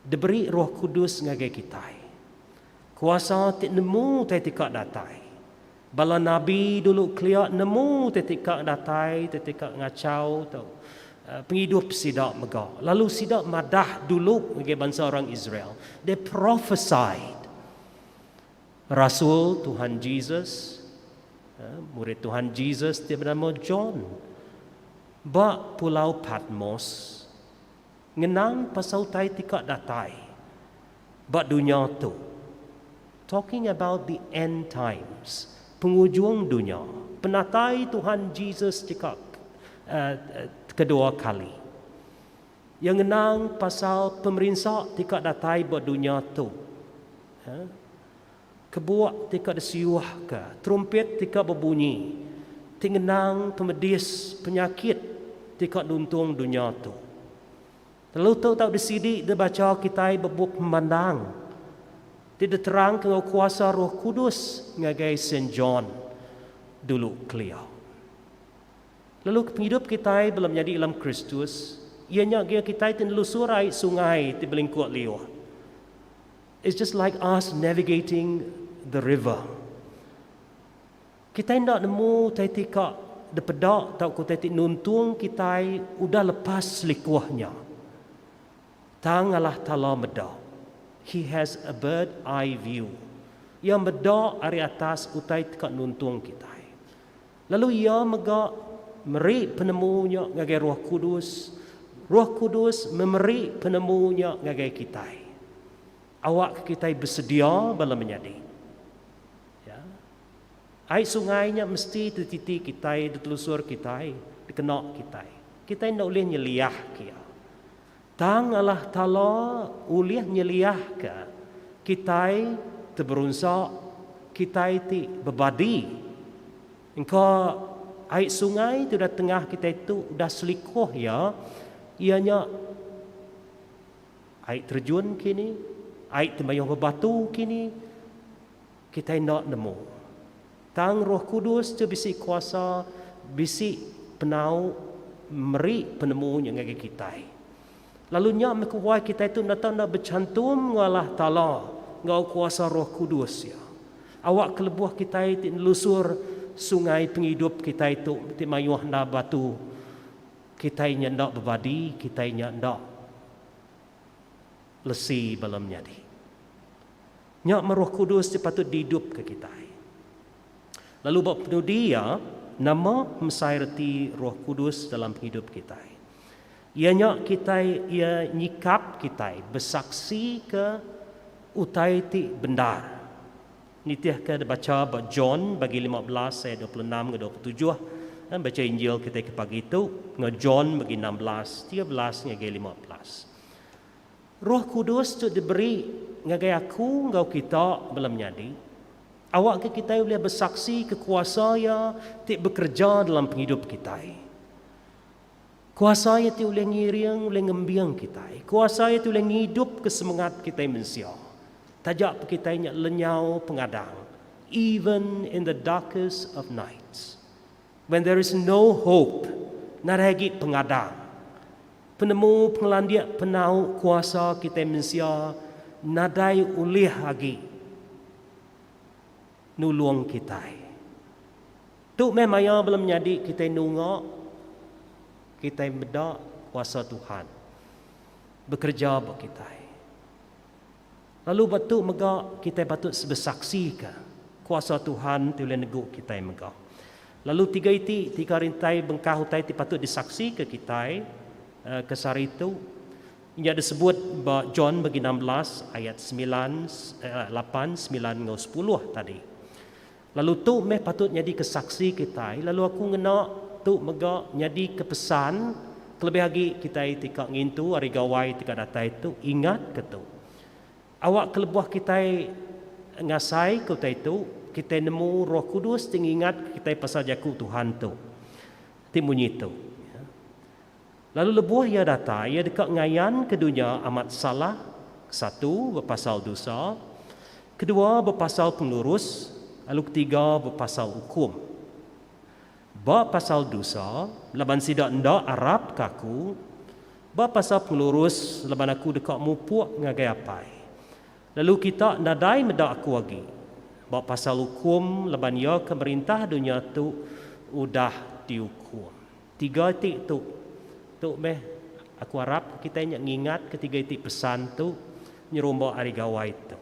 diberi Roh Kudus ngagai kitai. Kuasa ti nemu utai ti ka datai. Bala nabi dulu kelia nemu ti ti ka datai, ti ti ka ngachau tu pengidup sida mega. Lalu sida madah dulu ngagai bansa orang Israel. They prophesied. Rasul Tuhan Jesus, murid Tuhan Jesus ti benama John ba Pulau Patmos ngenang pasal utai ti ka datai ba dunya tu. Talking about the end times, pengujung dunya, penatai Tuhan Jesus ti ka kedua kali. Iya ngenang pasal pemerinsa ti ka datai ba dunya tu. Kebuak ti ka disiuhka, trumpet ti ka bebunyi, ti ngenang pemedis penyakit ti ka nuntung dunya tu. Lalu tu tau disidi dibacha kitai ba bup Pemandang ti diterangka enggau kuasa Roh Kudus ngagai Saint John dulu kelia. Lalu pengidup kitai bela menyadi dalam Kristus, iya nya gia kitai ti nelusur ai sungai ti belingkuk liuh. It's just like us navigating the river. Kitai enda nemu utai ti ka dipeda tauka utai ti nuntung kitai udah lepas selikuh nya. Tang Allah Taala meda. He has a bird eye view. Iya meda ari atas utai ti ka nuntung kitai. Lalu Iya mega meri penemu nya ngagai Roh Kudus. Roh Kudus memeri penemu nya ngagai kitai. Awakka kitai besedia bala menyadi. Ya. Ai sungai nya mesti dititi kitai, ditelusur kitai, dikena kitai. Kitai enda ulih nyeliahka iya. Tang Allah Taala ulih nyeliahka kitai teberunsa, kitai ti bebadi. Engka ai sungai ti udah tengah kitai tu udah selikuh iya, iya nya ai terjun kini, ai ti mayuh bebatu kini, kitai enda nemu. Tang Roh Kudus tu bisi kuasa, bisi penau meri penemu nya ngagai kitai. Lalu nya meh kebuah kitai tu enda tau enda bechantum enggau Allah Taala enggau kuasa Roh Kudus iya. Awak ke lebuh kitai ti nelusur sungai pengidup kitai tu ti mayuh enda batu, kitai nya enda bebadi, kitai nya enda lesi bala menyadi. Nya meh Roh Kudus ti patut diidupka kitai. Lalu ba penudi iya, nama mesai reti Roh Kudus dalam pengidup kitai? Iya nya kitai iya nyikap kitai besaksika utai ti bendar. Nitihka dibacha ba John bagi 15 ayat 26 enggau 27, bacha Injil kitai ke pagi tu enggau John bagi 16, 13 ngagai 15. Roh Kudus tu diberi ngagai aku enggau kita bala menyadi, awakka kitai ulih besaksi ke kuasa Iya ti bekereja dalam pengidup kitai. Kuasa Iya ti ulih ngiring, ulih ngembing kitai. Kuasa Iya ti ulih ngidupka semengat kitai mensia, taja pe kitai nya lenyau pengadang, even in the darkest of nights, when there is no hope, nadai agi pengadang. Penemu, pengelandik, penau, kuasa kitai mensia nadai ulih agi nulung kitai. Tu meh maya bala menyadi kitai nunga kitai meda kuasa Tuhan bekereja ba kitai. Lalu ba tu mega kitai patut besaksika kuasa Tuhan ti ulih negu kitai mega. Lalu tiga iti tiga rintai bengkah utai ti patut disaksika kitai ke sehari tu nya disebut ba John bagi 16 ayat semilan, lapan, semilan enggau sepuluh tadi. Lalu tu meh patut nyadika saksi kitai lalu aku ngena tu mega nyadika pesan kelebih agi kitai ti ka ngintu hari gawai ti ka datai tu ingatka tu. Awak ke lebuh kitai ngasaika utai tu kitai nemu Roh Kudus ti ngingatka kitai pasal jaku Tuhan tu ti munyi tu. Lalu lebuh iya datai iya deka ngayanka dunya amat salah, kesatu, bepasal dosa, kedua, bepasal pengelurus, lalu ketiga, bepasal ukum. Ba pasal dosa, laban sida enda arapka aku, ba pasal pengelurus, laban aku deka mupuk ngagai Apai, lalu kita nadai meda aku agi, ba pasal ukum, laban iya ke merintah dunya tu udah diukum. Tiga iti tu. Tu meh aku arap kitai nya ngingat ke tiga iti pesan tu nyerumba ari gawai tu.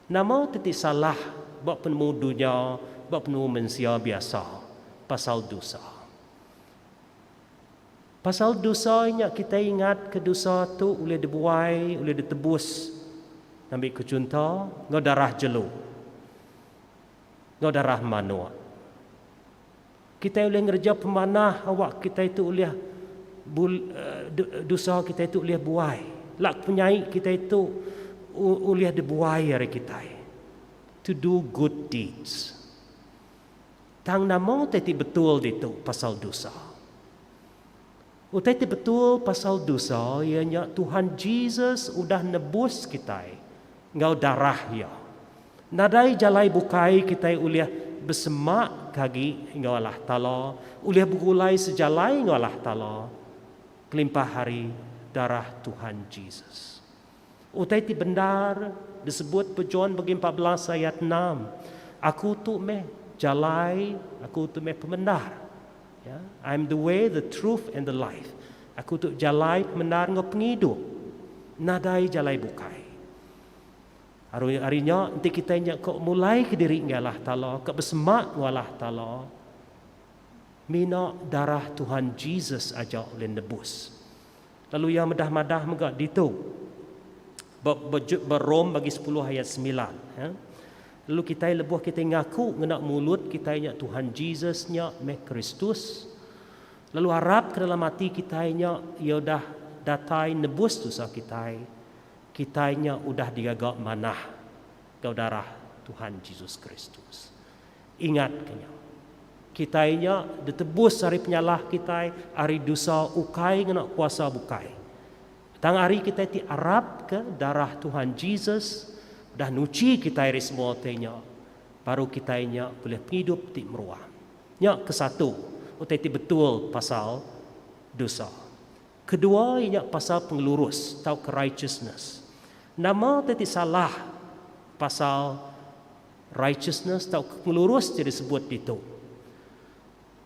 Nama ti ti salah ba penemu dunya ba penemu mensia biasa pasal dosa? Pasal dosa nya kitai ingat ke dosa tu ulih dibuai ulih ditebus ngambi ke chunto enggau darah jelu enggau darah manuk. Kitai ulih ngereja pemanah awak kitai tu ulih dosa kitai tu ulih buai. Lak penyai kitai tu ulih dibuai ari kitai. To do good deeds. Tang nama utai ti betul ditu pasal dosa? Utai ti betul pasal dosa iya nya Tuhan Jesus udah nebus kitai enggau darah iya. Nadai jalai bukai kitai ulih besemak ke agi enggau Allah Taala, ulih begulai sejalai enggau Allah Taala kelimpah ari darah Tuhan Jesus. Utai ti bendar disebut ba John bagi 14 ayat 6, Aku tu meh jalai, aku tu meh pemendar. Ya, I'm the way, the truth and the life. Aku tu jalai pemendar enggau pengidup. Nadai jalai bukai. Aru ari nya enti kitai nya ka mulai ke diri ngagai Allah Taala, ka besemak enggau Allah Taala, mina darah Tuhan Jesus aja ulih nebus. Lalu iya medah-madah mega ditu ba ba Rom bagi sepuluh ayat semilan. Ya. Lalu kitai lebuh kitai ngaku ngena mulut kitai nya Tuhan Jesus nya meh Kristus, lalu arap ke dalam ati kitai nya iya udah datai nebus dosa kitai, kitai nya udah digaga manah enggau darah Tuhan Jesus Kristus. Ingatka nya. Kitai nya ditebus ari penyalah kitai, ari dosa ukai ngena kuasa bukai. Tang ari kitai ti arapka darah Tuhan Jesus udah nuchi kitai ari semua utai nya, baru kitai nya bulih pengidup ti meruan. Nya kesatu utai ti betul pasal dosa. Kedua iya nya pasal pengelurus tauka righteousness. Nama ti ti salah pasal righteousness tauka pengelurus ti disebut ditu?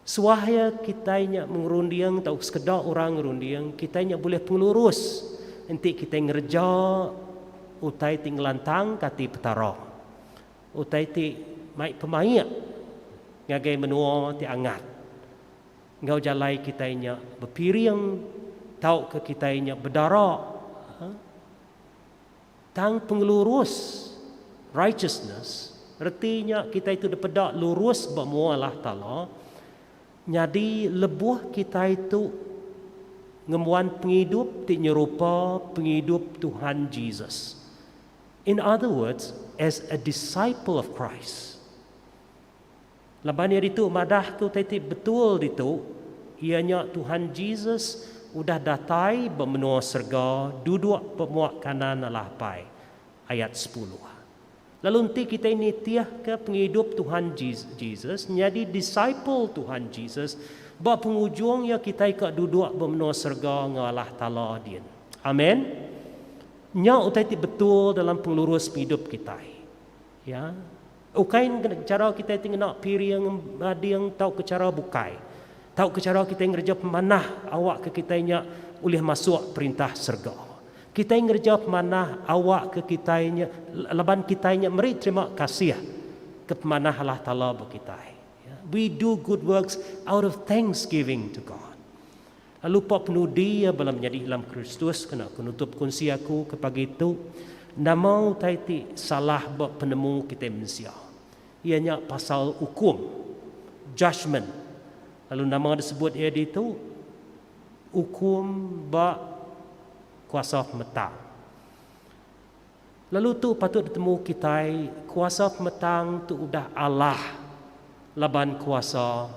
Suah iya kitai nya mengerunding tauka sekeda orang ngerunding kitai nya bulih pengelurus enti kitai ngereja utai ti ngelantangka ati Petara. Utai ti mai pemaik ngagai menua ti angat. Enggau jalai kitai nya bepiring tauka kitai nya bedara. Tang pengelurus, righteousness, reti nya kitai tu dipeda lurus ba mua Allah Taala, nyadi lebuh kitai tu ngembuan pengidup ti nyerupa pengidup Tuhan Jesus. In other words, as a disciple of Christ. Laban iya ditu madahka utai ti betul ditu, iya nya Tuhan Jesus udah datai ba menua serega duduk ba mua kanan Allah Apai. Ayat sepuluh. Lalu enti kitai nitihka pengidup Tuhan Jesus, nyadi disciple Tuhan Jesus, ba pengujung iya kitai ka duduk ba menua serega enggau Allah Taala din. Amen. Nya utai ti betul dalam pengelurus pengidup kitai. Ya. Ukai chara kitai ti ngena piring, ading tauka chara bukai. Tauka chara kitai ngereja pemanah awakka kitai nya ulih masuk perintah serega. Kitai ngereja pemanah awakka kitai nya laban kitai nya meri terima kasih ke pemanah Allah Taala ba kitai. We do good works out of thanksgiving to God. Lalu pa penudi iya bala menyadi dalam Kristus kena ku nutup kunsi aku ke pagi tu, nama utai ti salah ba penemu kitai mensia? Iya nya pasal ukum, judgement. Lalu nama disebut iya ditu? Ukum ba kuasa pemetang. Lalu tu patut ditemu kitai, kuasa pemetang tu udah alah laban kuasa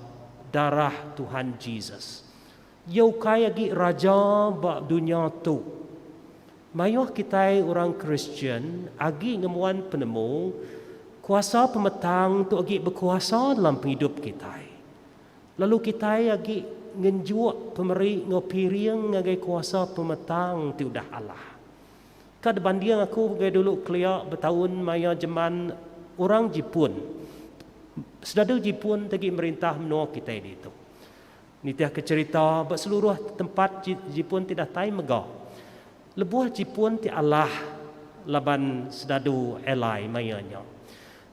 darah Tuhan Jesus. Iya ukai agi raja ba dunya tu. Mayuh kitai orang Kristian agi ngembuan penemu kuasa pemetang tu agi bekuasa dalam pengidup kitai. Lalu kitai agi ngenjuk pemeri enggau piring ngagai kuasa pemetang ti udah alah. Ka dibanding aku ngagai dulu kelia betaun maya jeman orang Jipun. Sedadu Jipun ti agi merintah menua kitai ditu. Nitihka cherita ba seluruh tempat Jipun ti datai mega. Lebuh Jipun ti alah laban sedadu Ally maya nya.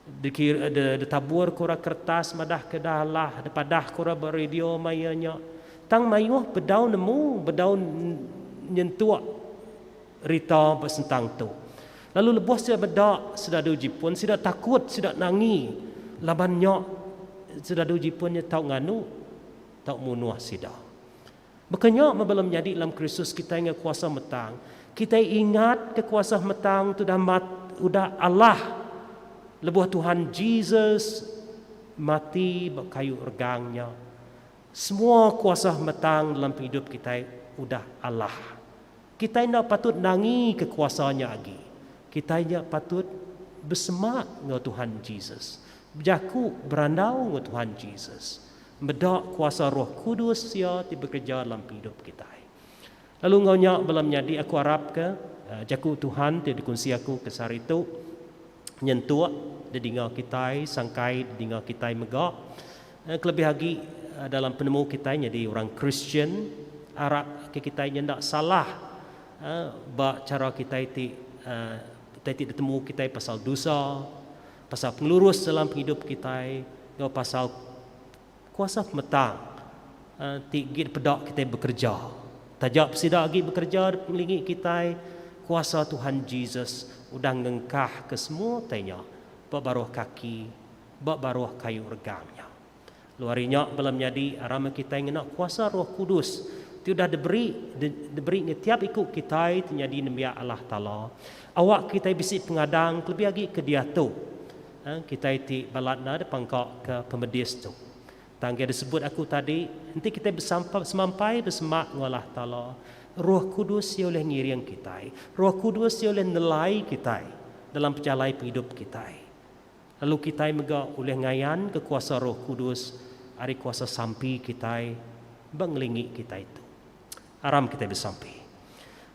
Dikira ditaburka orang kertas madahka dah alah dipadahka orang ba radio maya nya. Tang mayuh bedau nemu bedau nyentuk rita ba sentang tu. Lalu lebuh sida meda sedadu Jipun, sida takut, sida nangi laban nya sedadu Jipun nya tau nganu, tau munuh sida. Baka nya meh bala menyadi dalam Kristus kitai enggau kuasa metang. Kitai ingat ke kuasa metang tu udah mat, udah alah lebuh Tuhan Jesus mati ba kayu regang nya. Semua kuasa metang dalam pengidup kitai udah alah. Kitai enda patut nangika kuasa nya agi. Kitai nya patut besemak enggau Tuhan Jesus, bejaku berandau enggau Tuhan Jesus, meda kuasa Roh Kudus Iya ti bekereja dalam pengidup kitai. Lalu enggau nya bala menyadi aku arapka jaku Tuhan ti dikunsi aku ke sehari tu nyentuk didinga kitai sangkai didinga kitai mega kelebih agi. dalam penemu kitai nyadi orang Kristian, arap ke kitai nya enda salah ba chara kitai ti utai ti ditemu kitai pasal dosa, pasal pengelurus dalam pengidup kitai enggau pasal kuasa pemetang ti agi dipeda kitai bekereja. Taja sida agi bekereja ngelingi kitai, kuasa Tuhan Jesus udah ngengkahka semua utai nya ba baruh kaki ba baruh kayu regang nya. Lalu ari nya bala menyadi aram meh kitai ngena kuasa Roh Kudus ti udah diberi diberi ngagai tiap iku kitai ti nyadi nembiak Allah Taala. Awak kitai bisi pengadang kelebih agi ke diatu kitai ti balat enda dipangka ke pemedis tu. Tang ke disebut aku tadi enti kitai besampa semampai besemak enggau Allah Taala, Roh Kudus iya ulih ngiring kitai. Roh Kudus iya ulih nelai kitai dalam pejalai pengidup kitai. Lalu kitai mega ulih ngayanka kuasa Roh Kudus ari kuasa sampi kitai ba ngelingi kitai tu. Aram kitai besampi.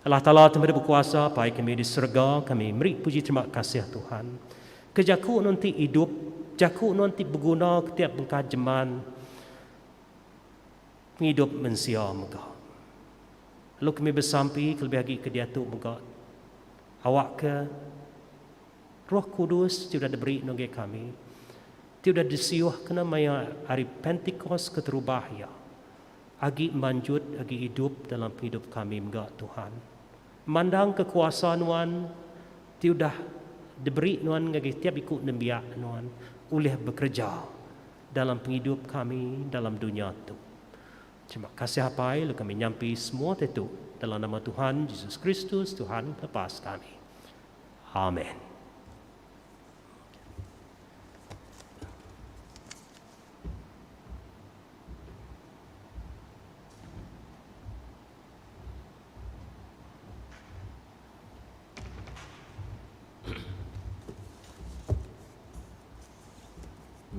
Allah Taala ti meri bekuasa, Pai kami di serega, kami meri puji terima kasih Tuhan ke jaku nuan ti idup, jaku nuan ti beguna ke tiap bengkah jeman pengidup mensia mega. Lalu kami besampi kelebih agi ke diatu mega awakka Roh Kudus ti udah diberi ngagai kami, ti udah disiuh kena maya hari Pentikos keterubah iya, agi manjut agi idup dalam pengidup kami mega, Tuhan. Mandangka kuasa Nuan ti udah diberi Nuan ngagai tiap iku nembiak Nuan ulih bekereja dalam pengidup kami dalam dunya tu. Terima kasih Apai lalu kami nyampi semua ti tu dalam nama Tuhan Jesus Kristus Tuhan Pelepas kami. Amen.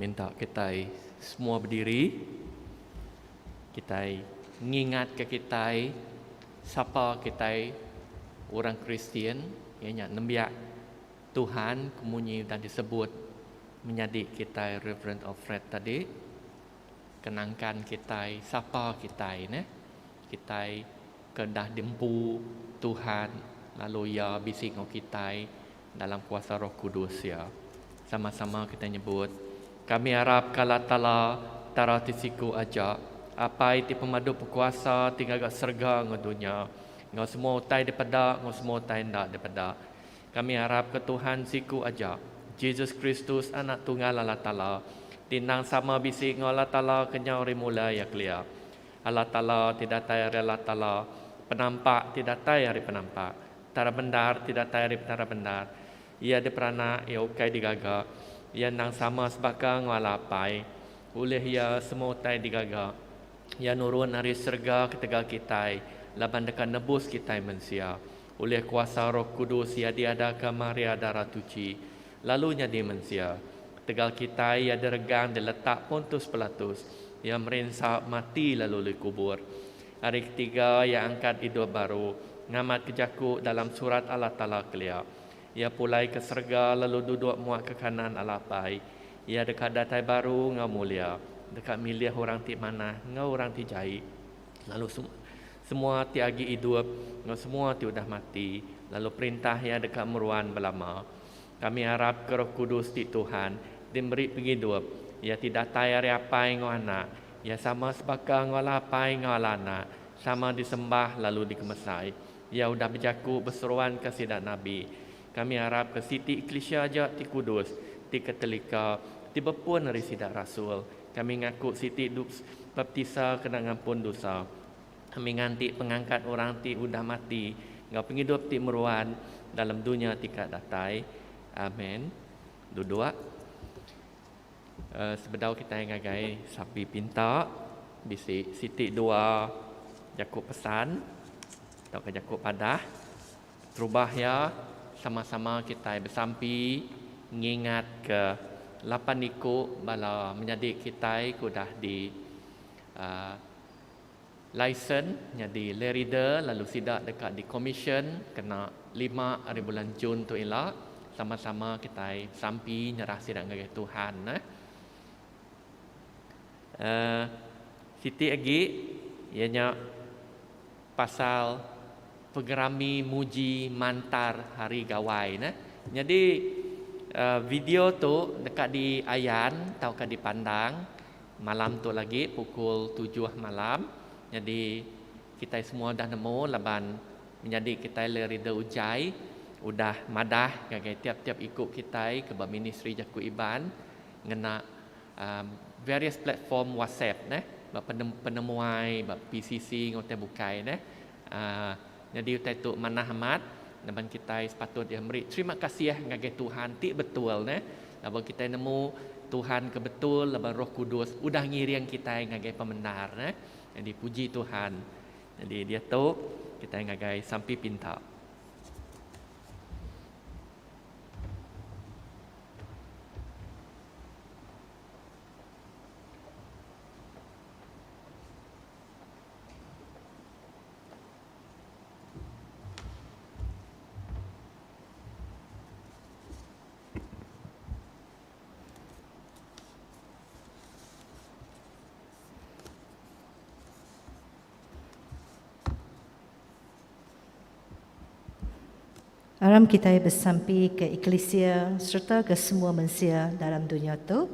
Minta kitai semua bediri. Kitai ngingatka kitai sapa kitai orang Kristian iya nya nembiak Tuhan ke munyi udah disebut menyadi kitai Reverend Alfred tadi. Kenangkan kitai sapa kitai neh. Kitai ke dah diempu Tuhan lalu iya bisi enggau kitai dalam kuasa Roh Kudus iya. Sama-sama kitai nyebut, Kami arap ka Allah Taala, Petara ti siku aja, Apai ti pemadu bekuasa ti ngaga serega enggau dunya, enggau semua utai dipeda enggau semua utai enda dipeda. Kami arap ka Tuhan siku aja, Jesus Kristus Anak Tunggal Allah Taala, ti endang sama bisi enggau Allah Taala kenyau ari mula iya kelia. Allah Taala ti datai ari Allah Taala, penampak ti datai ari penampak, Petara bendar ti datai ari Petara bendar. Iya diperanak, iya ukai digaga. Iya endang sama sebaka enggau Allah Apai. Ulih Iya semua utai digaga. Iya nurun ari serega ketegal kitai, laban deka nebus kitai mensia. Ulih kuasa Roh Kudus Iya diadaka Maria Dara Tuchi, lalu nyadi mensia. Ketegal kitai, Iya diregang diletak Pontus Pilatus. Iya merinsa, mati lalu dikubur. Hari ketiga, iya angkat idup baru, ngamatka jaku dalam Surat Allah Taala kelia. Iya pulai ke serega lalu duduk muak ke kanan Allah Apai. Iya deka datai baru enggau mulia, deka milih orang ti manah enggau orang ti jai, lalu semua ti agi idup enggau semua ti udah mati, lalu perintah Iya deka meruan belama. Kami arapka Roh Kudus ti Tuhan, ti meri pengidup, Iya ti datai ari Apai enggau Anak, Iya sama sebaka enggau Allah Apai enggau Allah Anak, sama disembah lalu dikemesai. Iya udah bejaku beseruanka sida nabi. Kami arapka siti eklisia aja ti kudus, ti Katolika, ti bepun ari sida rasul. Kami ngaku siti baptisa kena ngampun dosa. Kami nganti pengangkat orang ti udah mati enggau pengidup ti meruan dalam dunya ti ka datai. Amen. Duduk. Sebedau kitai ngagai sapi pinta, bisi siti dua jaku pesan tauka jaku padah. Terubah iya, sama-sama kitai besampi ngingatka lapan iku bala menyadi kitai ke udah di uhh lisen nyadi lay reader lalu sida deka dikomisyen kena lima ari bulan Jun tu ila. Sama-sama kitai besampi nyerah sida ngagai Tuhan. Uhh. Siti agi iya nya pasal pengerami muji mantar Hari Gawai neh. Nyadi video tu deka diayan tauka dipandang malam tu lagi pukul tujuh malam. Nyadi kitai semua udah nemu laban menyadi kitai Lerida Ujai udah madah ngagai tiap-tiap iku kitai ke ba ministri jaku Iban ngena various platform WhatsApp neh ba penemuai ba PCC enggau utai bukai neh. Nyadi utai tu manah amat laban kitai sepatut iya meri terima kasih ngagai Tuhan ti betul neh laban kitai nemu Tuhan ke betul laban Roh Kudus udah ngiring kitai ngagai pemendar neh. Nyadi puji Tuhan. Nyadi diatu kitai ngagai sampi pinta. Aram kitai besampi ke eklisia sereta ke semua mensia dalam dunya tu,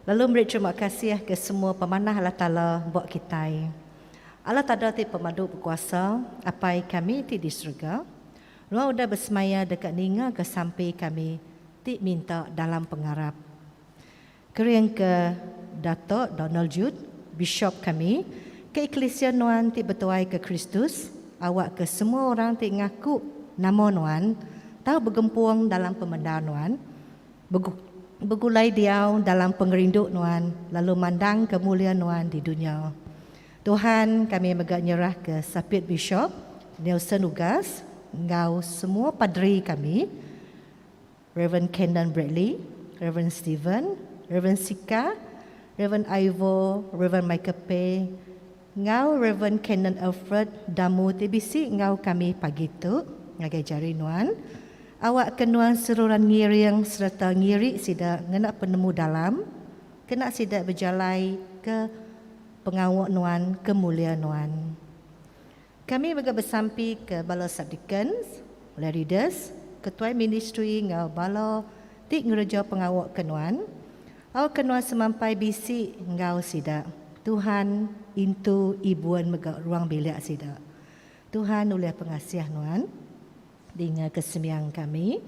lalu meri terima kasih ke semua pemanah Allah Taala ba kitai. Allah Taala ti pemadu bekuasa, Apai kami ti di serega, Nuan udah besemaya deka ningaka sampi kami ti minta dalam pengarap. Kering ke Dato Donald Jude, Bishop kami, ke eklisia nuan ti betuai ke Kristus, awak ke semua orang ti ngaku nama nuan tau begempung dalam pemendar nuan, begulai diau dalam pengerindu nuan lalu mandang ke mulia nuan di dunya. Tuhan, kami mega nyerah ke Sapit Bishop Nelson Ugas enggau semua paderi kami, Rev. Kenan Bradley, Rev. Steven, Rev. Sika, Rev. Ivo, Rev. Michael Pay enggau Rev. Kenan Alfred Damu ti bisi enggau kami pagi tu ngagai jari nuan. Awakka nuan seruran ngiring sereta ngiri sida ngena penemu dalam kena sida bejalai ke pengawa nuan ke mulia nuan. Kami mega besampi ke bala subdeacons, leaders, ketuai ministri enggau bala ti ngereja pengawa ke nuan, awakka nuan semampai bisi enggau sida. Tuhan intu ibun mega ruang bilik sida. Tuhan ulih pengasih nuan. Dinga ke sembiang kami.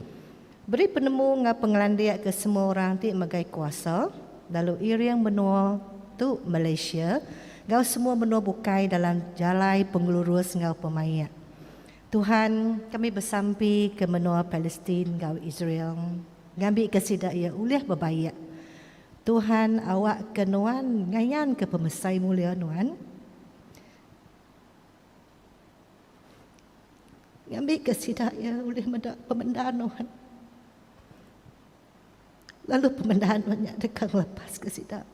Beri penemu enggau pengelandik ke semua orang ti megai kuasa lalu iring menua tu Malaysia enggau semua menua bukai dalam jalai pengelurus enggau pemaik. Tuhan, kami besampi ke menua Palestin enggau Israel ngambika sida iya ulih bebaik. Tuhan, awakka Nuan ngayanka pemesai mulia Nuan. Ngambika sida iya ulih meda pemendar nuan. Lalu pemendar nuan nya deka ngelepaska sida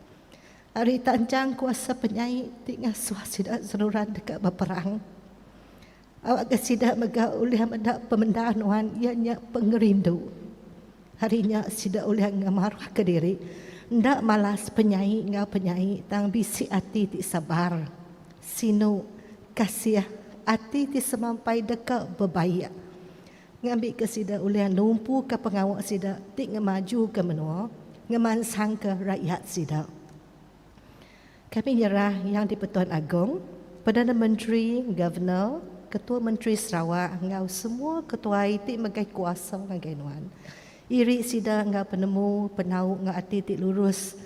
ari tanchang kuasa penyai ti ngasuh sida seruran deka beperang. Awakka sida mega ulih meda pemendar nuan iya nya pengerindu. Ari nya sida ulih ngemarahka diri enda malas penyai enggau penyai tang bisi ati ti sabar, sinu, kasih, ati ti semampai deka bebaik ngambika sida ulih numpuka pengawa sida ti ngemajuka menua, ngemansangka rakyat sida. Kami nyerah Yang di-Pertuan Agong, Perdana Menteri, Governor, Ketua Menteri Sarawak enggau semua ketuai ti megai kuasa ngagai nuan. Iri sida enggau penemu, penau enggau ati ti lurus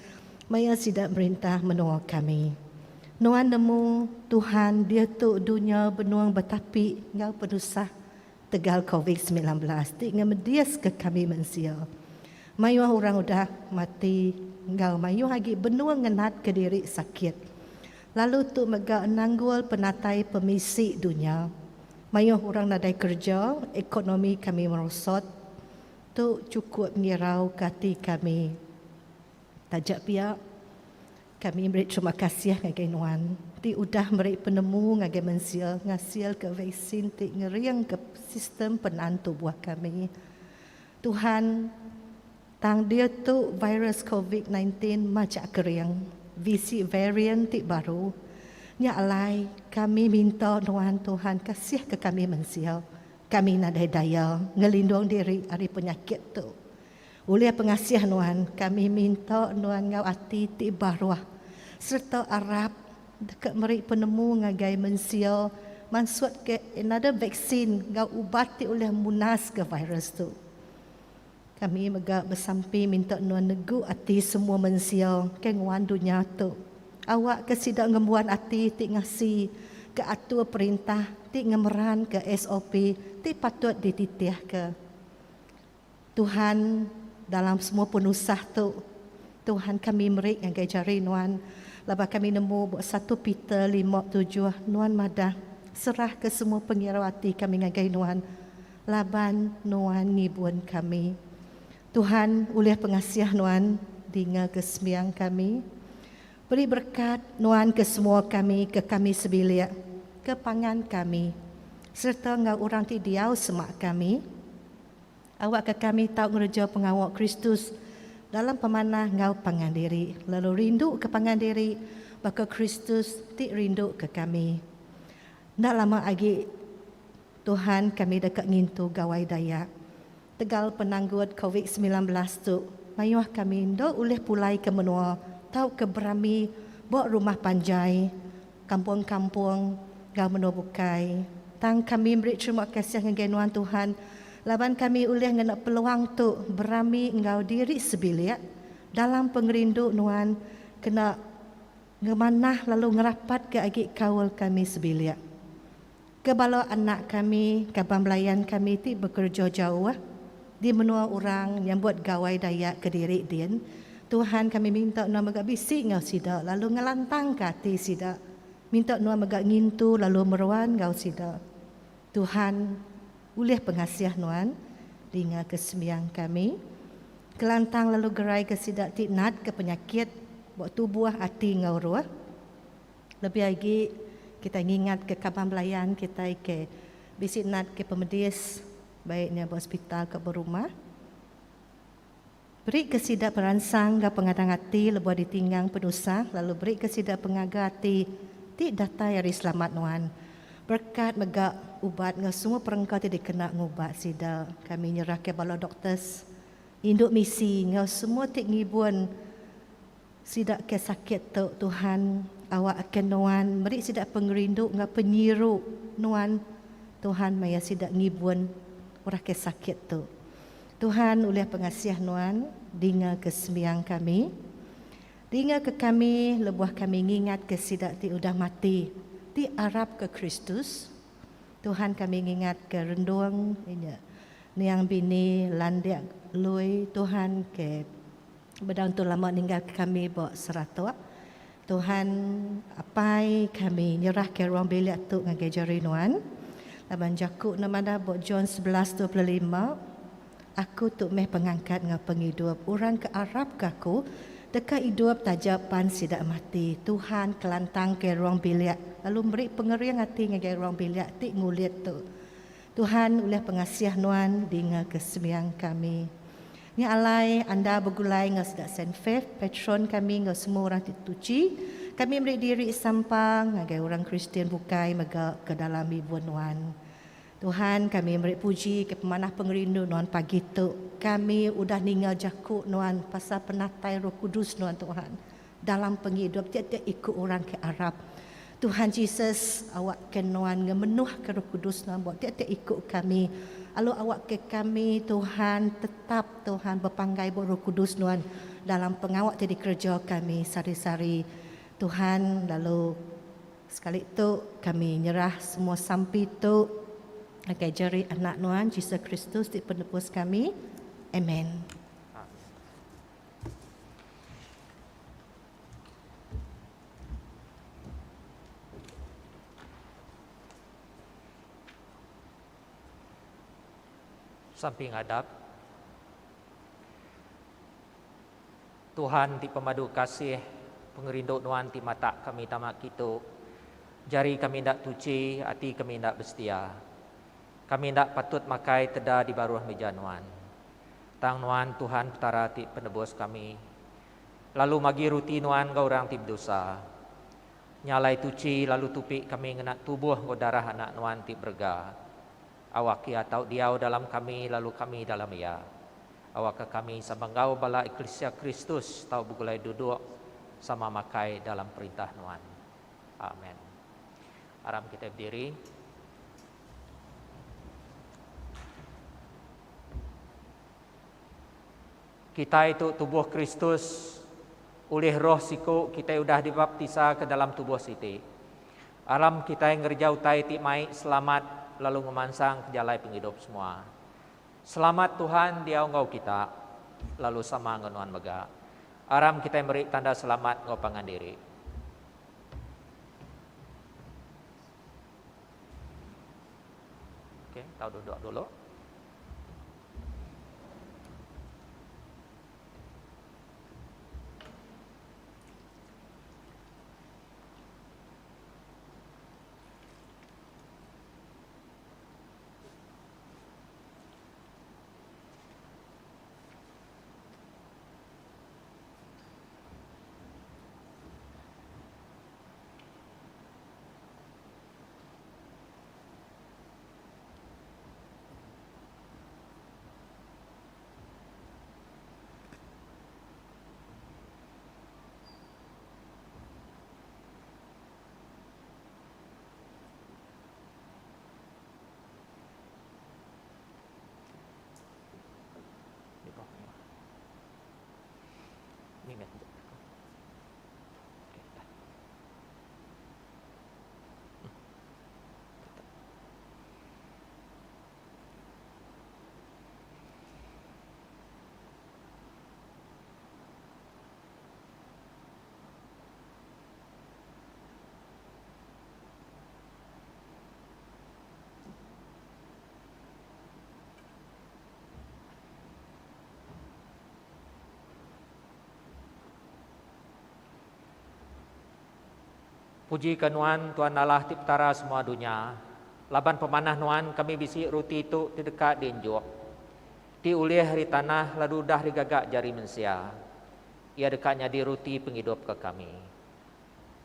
maya sida merintah menua kami. Nuan nemu, Tuhan, diatu dunya benung betapi enggau penusah tegal Covid 19 ti ngemediska kami mensia. Mayuh orang udah mati enggau mayuh agi benung ngenatka diri sakit. Lalu tu mega nanggul penatai pemisi dunya. Mayuh orang nadai kereja, ekonomi kami merosot. Tu chukup ngirauka ati kami. Taja pia, kami meri terima kasih ngagai nuan ti udah meri penemu ngagai mensia ngasilka vaksin ti ngeringka sistem penan tubuh kami. Tuhan, Tang diatu virus Covid 19 majak kering, bisi varian ti baru. Nya alai kami minta nuan Tuhan kasih ke kami mensia. Kami nadai daya ngelindung diri ari penyakit tu. Ulih pengasih nuan kami minta nuan enggau ati ti baruh sereta arap deka meri penemu ngagai mensia mansutka another vaksin enggau ubat ti ulih munaska virus tu. Kami mega besampi minta nuan negu ati semua mensia ke nguan dunya tu. Awakka sida ngembuan ati ti ngasi ke atur perintah ti ngemeranka SOP ti patut dititihka. Tuhan, dalam semua penusah tu, Tuhan kami meri ngagai jari Nuan, laban kami nemu ba satu Peter lima tujuh Nuan madah, Serahka semua pengirau ati kami ngagai Nuan, laban Nuan ngibun kami. Tuhan, ulih pengasih Nuan, dingaka sembiang kami. Beri berekat Nuan ke semua kami, ke kami sebilik, ke pangan kami, sereta enggau orang ti diau semak kami. Awakka kami tau ngereja pengawa Kristus dalam pemanah enggau pangan diri, lalu rinduka pangan diri baka Kristus ti rinduka kami. Enda lama agi, Tuhan kami deka ngintu Gawai Dayak. Tegal penanggut Covid 19 tu, mayuh kami enda ulih pulai ke menua tauka berami ba rumah panjai, kampung-kampung enggau menua bukai. Tang kami meri terima kasih ngagai Nuan Tuhan laban kami ulih ngena peluang tu berami enggau diri sebilik dalam pengerindu Nuan kena ngemanah lalu ngerapatka agi kaul kami sebilik. Ke bala anak kami, kaban belayan kami ti bekereja jauh di menua orang nyambut Gawai Dayak kediri din, Tuhan kami minta nuan mega bisi enggau sida lalu ngelantangka ati sida. Minta nuan mega ngintu lalu meruan enggau sida. Tuhan, ulih pengasih nuan, dingaka sembiang kami. Kelantang lalu geraika sida ti natka penyakit ba tubuh, ati enggau roh. Lebih agi kitai ngingatka kaban belayan kitai ke bisi natka pemedis baik nya ba hospital ke ba rumah. Beri ke sida peransang enggau pengadang ati lebuh ditinggang penusah lalu beri ke sida pengaga ati ti datai ari selamat nuan. Berekat mega ubat enggau semua perengka ti dikena ngubat sida. Kami nyerahka bala doctors, indu misi enggau semua ti ngibun Sida ke sakit tu Tuhan awak ke nuan meri sida pengerindu enggau penyiru nuan Tuhan maya sida ngibun orang ke sakit tu. Tuhan ulih pengasih nuan dinga ke sembiang kami. Dinga ke kami lebuh kami ngingat ke sida ti udah mati ti arap ke Kristus. Tuhan kami ngingat ke rendung inya niang bini landik lui Tuhan ke Bedau entu lama ninggalka kami ba Saratok. Tuhan Apai kami nyerahka ruang bilik tu ngagai jari Nuan. Laban jaku ne madah ba John 11 25, Aku tu meh pengangkat enggau pengidup. Orang ke arapka aku deka idup taja pan sida mati. Tuhan kelantangka ruang bilik lalu meri pengering ati ngagai ruang bilik ti ngulit tu. Tuhan ulih pengasih Nuan dingaka sembiang kami. Nya alai anda begulai enggau sida Saint Faith, patron kami enggau semua orang ti tuchi, kami meri diri sampang ngagai orang Kristian bukai mega ke dalam ibun Nuan. Tuhan kami meri puji ke pemanah pengerindu Nuan pagi tu. Kami udah ninga jaku Nuan pasal penatai Roh Kudus Nuan Tuhan dalam pengidup tiap-tiap iku orang ke arap. Tuhan Jesus, awakka Nuan ngemenuhka Roh Kudus Nuan ba tiap-tiap iku kami. Lalu awakka kami, Tuhan, tetap, Tuhan, bepanggai ba Roh Kudus Nuan dalam pengawa ti dikereja kami sehari-sehari. Tuhan, lalu sekali tu kami nyerah semua sampi tu ngagai jari Anak Nuan, Jesus Kristus ti Penebus kami. Amen. Samping adap Tuhan ti pemadu kasih pengerindu nuan ti matak kami tama kitu jari kami enda tuchi ati kami enda besetia kami enda patut makai teda di baruh mija nuan tang nuan Tuhan Petara ti penebus kami lalu magi ruti nuan enggau orang ti bedosa. Nya alai tuchi lalu tupi kami ngena tubuh enggau darah Anak Nuan ti berega. Awak Iya tau diau dalam kami lalu kami dalam Iya. Awakka kami sama enggau bala eklisia Kristus tau begulai duduk sama makai dalam Perintah Nuan. Amen. Aram kitai bediri. Kitai tu tubuh Kristus, ulih Roh siku kitai udah dibaptisa ke dalam tubuh siti. Aram kitai ngereja utai ti mai selamat lalu ngemansang ke jalai pengidup semua. Selamat Tuhan diau enggau kita, lalu sama enggau nuan mega. Aram kitai meri tanda selamat enggau pangan diri. Okey, tau duduk dulu. Mimit. Okey, dah. Puji ke Nuan, Tuan Allah ti Petara semua dunya. Laban pemanah Nuan kami bisi ruti tu ti deka dienjuk, ti ulih ari tanah lalu udah digaga jari mensia. Iya deka nyadi ruti pengidup ke kami.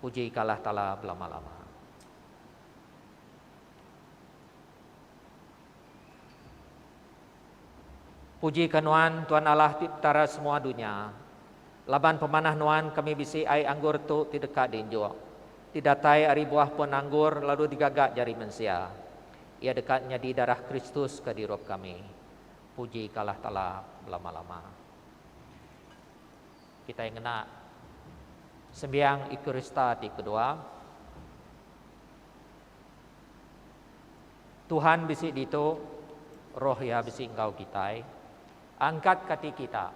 Puji ke Allah Taala belama-lama. Puji ke Nuan, Tuan Allah ti Petara semua dunya. Laban pemanah Nuan kami bisi ai anggur tu ti deka diinjuk, ti datai ari buah pun anggur lalu digaga jari mensia. Iya deka nyadi darah Kristus ke dirup kami. Puji ke Allah Taala belama-lama. Kitai ngena sembiang Eucharista ti kedua. Tuhan bisi ditu, Roh Iya bisi enggau kitai. Angkat kati kita,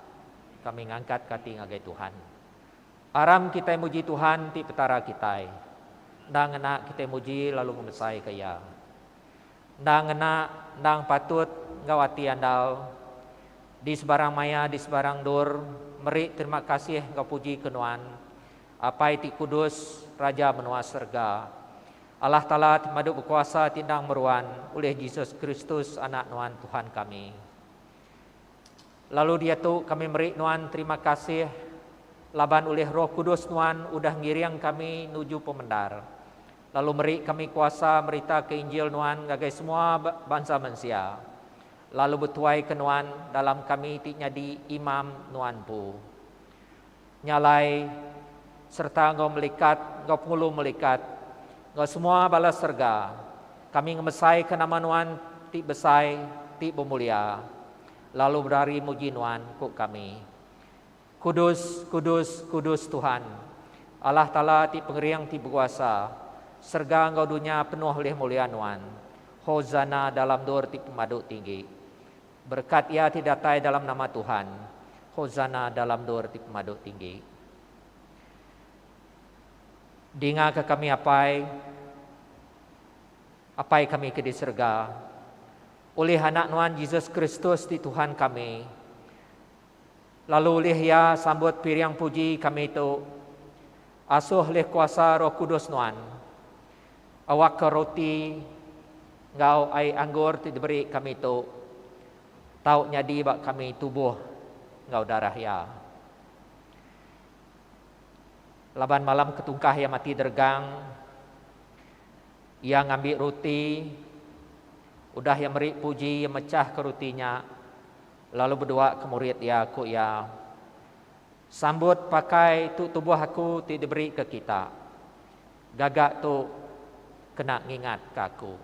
kami ngangkat kati ngagai Tuhan. Aram kitai muji Tuhan ti Petara kitai. Enda ngena kitai muji lalu ngemesaika Iya. Enda ngena, endang patut enggau ati andal, di sebarang maya di sebarang endur, meri terima kasih enggau puji ke Nuan, Apai ti kudus, Raja menua serega. Allah Taala ti madu bekuasa ti endang meruan ulih Jesus Kristus Anak Nuan Tuhan kami. Lalu diatu kami meri Nuan terima kasih laban ulih Roh Kudus Nuan udah ngiring kami nuju pemendar lalu meri kami kuasa meritaka Injil Nuan ngagai semua bansa mensia lalu betuaika Nuan dalam kami ti nyadi imam Nuan empu. Nya alai, sereta enggau melikat enggau pengulu melikat, enggau semua bala serega, kami ngemesaika nama Nuan ti besai, ti bemulia, lalu berari muji Nuan, ku kami. Kudus, kudus, kudus Tuhan, Allah Taala ti pengering ti bekuasa, serega enggau dunya penuh ulih mulia Nuan. Hosana dalam endur ti pemadu tinggi. Berekat iya ti datai dalam nama Tuhan. Hosana dalam endur ti pemadu tinggi. Dingaka kami Apai, Apai kami ke di serega, ulih Anak Nuan Jesus Kristus ti Tuhan kami, lalu ulih Iya sambut piring puji kami tu, asuh lih kuasa Roh Kudus Nuan, Awakka roti enggau ai anggur ti diberi kami tu tau nyadi ba kami tubuh enggau darah Iya. Laban malam ketungkah iya mati deregang, iya ngambi ruti, udah iya meri puji iya mechahka ruti nya, lalu bedua ke murid iya, ku iya, Sambut pakai tu tubuh aku ti diberi ke kita. Gaga tu kena ngingatka aku.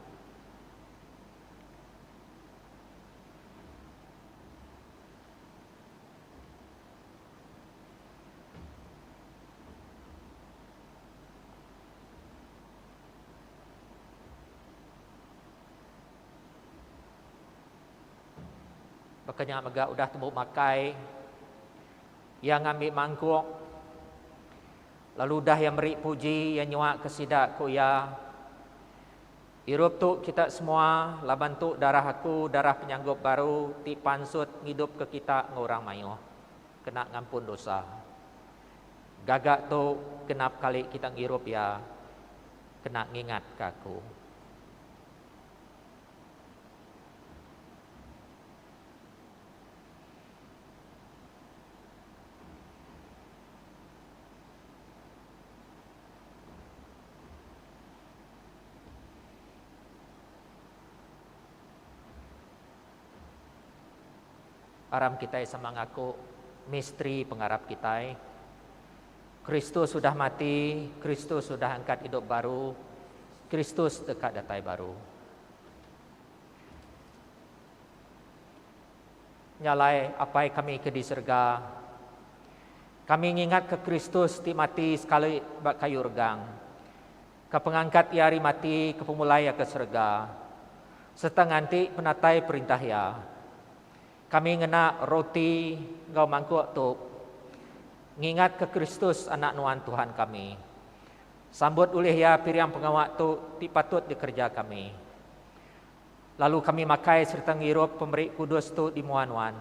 Baka nya mega udah tembu makai, iya ngambi mangkuk, lalu udah iya meri puji, iya nyuaka sida, ku iya, Irup tu kita semua, laban tu darah aku, darah penyanggup baru ti pansut ngidupka kita enggau orang mayuh, kena ngampun dosa. Gaga tu genap kali kita ngirup iya, kena ngingatka aku. Aram kitai sama ngaku misteri pengarap kitai. Kristus udah mati, Kristus udah angkat idup baru, Kristus deka datai baru. Nya alai, Apai kami ke di serega, kami ngingatka Kristus ti mati sekali ba kayu regang, ke pengangkat Iya ari mati ke pemulai Iya ke serega, sereta nganti penatai Perintah Iya. Kami ngena roti enggau mangkuk tu ngingatka Kristus Anak Nuan Tuhan kami. Sambut ulih Iya piring pengawa tu ti patut dikereja kami. Lalu kami makai sereta ngirup pemeri kudus tu di mua Nuan.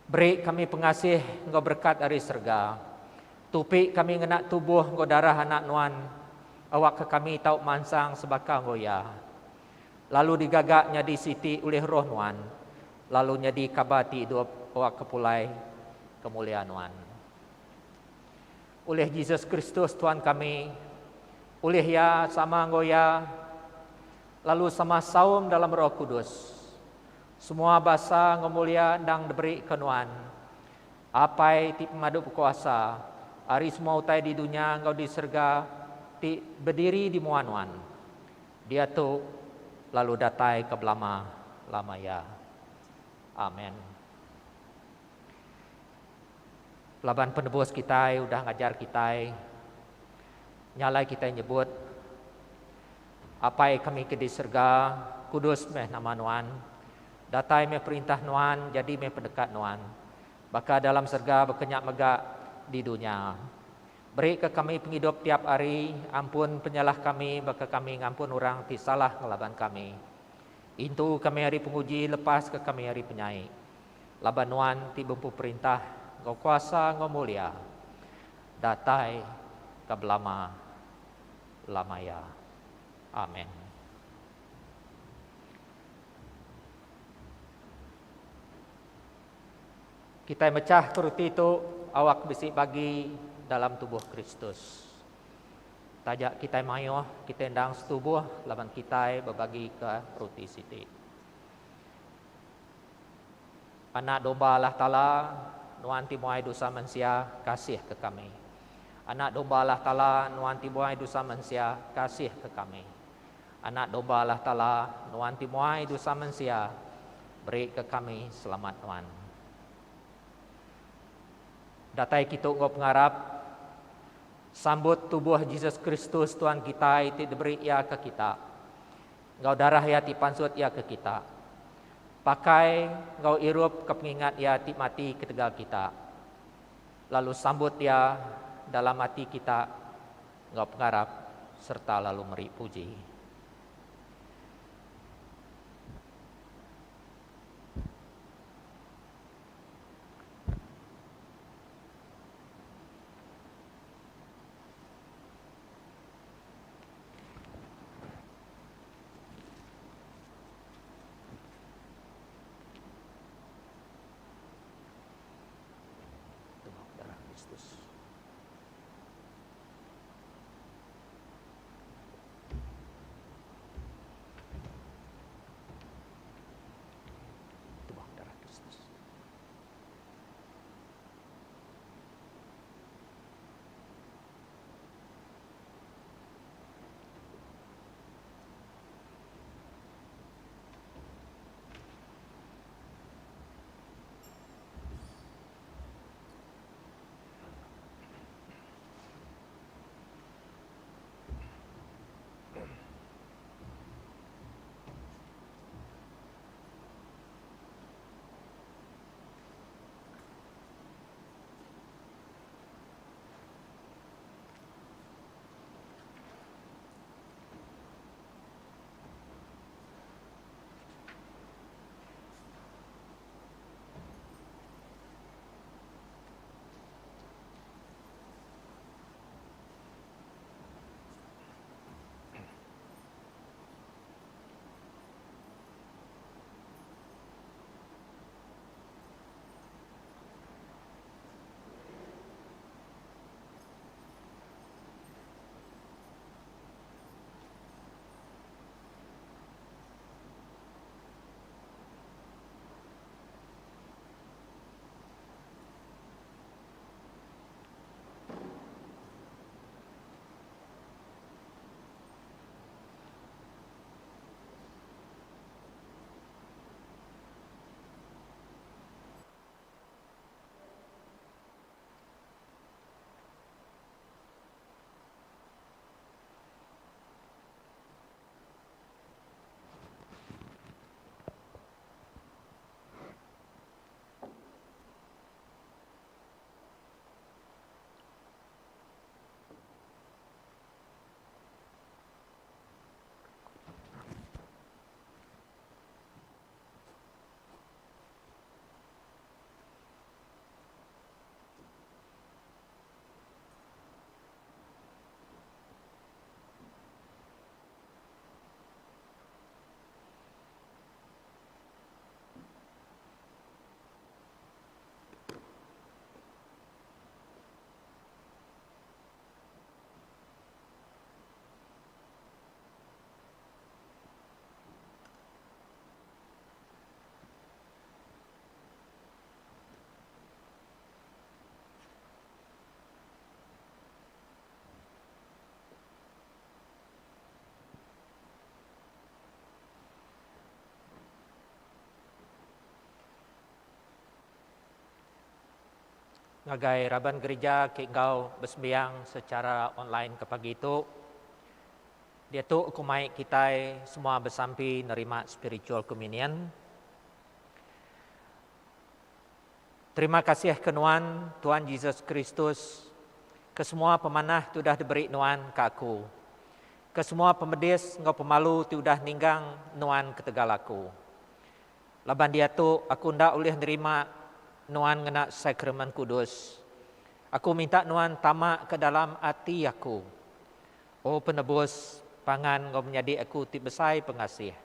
Beri kami pengasih enggau berekat ari serega. Tupi kami ngena tubuh enggau darah Anak Nuan awakka kami tau mansang sebaka enggau Iya. Lalu digaga nyadi siti ulih Roh Nuan, lalu nyadi kaba ti idup awakka pulai ke mulia Nuan. Ulih Jesus Kristus Tuan kami, ulih Iya sama enggau Iya, lalu sama saum dalam Roh Kudus. Semua basa enggau mulia endang diberi ke Nuan, Apai ti Pemadu Bekuasa, ari semua utai di dunya enggau di serega ti bediri di mua Nuan, diatu lalu datai ke belama lama iya. Amen. Laban Penebus kitai udah ngajar kitai, nya alai kitai nyebut, Apai kami ke di serega, kudus meh nama Nuan. Datai meh perintah Nuan, jadi meh peneka Nuan, baka dalam serega baka nya mega di dunya. Berika kami pengidup tiap hari, ampun penyalah kami baka kami ngampun orang ti salah ngelaban kami. Intu kami ari penguji, lepaska kami ari penyai. Laban Nuan ti bempu perintah enggau kuasa enggau mulia, datai ka belama lama iya. Amen. Kitai mechah ke ruti tu awak bisi bagi dalam tubuh Kristus. Taja kitai mayuh, kitai endang setubuh laban kitai bebagika ruti siti. Anak domba Allah Taala, Nuan ti muai dosa mensia, kasih ke kami. Anak domba Allah Taala, Nuan ti muai dosa mensia, kasih ke kami. Anak domba Allah Taala, Nuan ti muai dosa mensia, beri ke kami selamat Nuan. Datai kitu enggau pengarap, sambut tubuh Jesus Kristus Tuhan kitai ti diberi Iya ke kita. Enggau darah Iya ti pansut Iya ke kita. Pakai enggau irup ke pengingat Iya ti mati ketegal kita. Lalu sambut Iya dalam ati kita enggau pengarap sereta lalu meri puji. Tubuh darah Kristus. Ngagai raban gerija ke enggau besembiang secara online ke pagi tu, diatu aku mai kitai semua besampi nerima spiritual communion. Terima kasih ke nuan Tuan Jesus Kristus ke semua pemanah ti udah diberi nuan ke aku, ke semua pemedis enggau pemalu ti udah ninggang nuan ketegal aku. Laban diatu aku enda ulih nerima nuan ngena sakramen kudus. Aku minta nuan tama ke dalam ati aku. O Penebus, pangan enggau menyadi aku ti besai pengasih.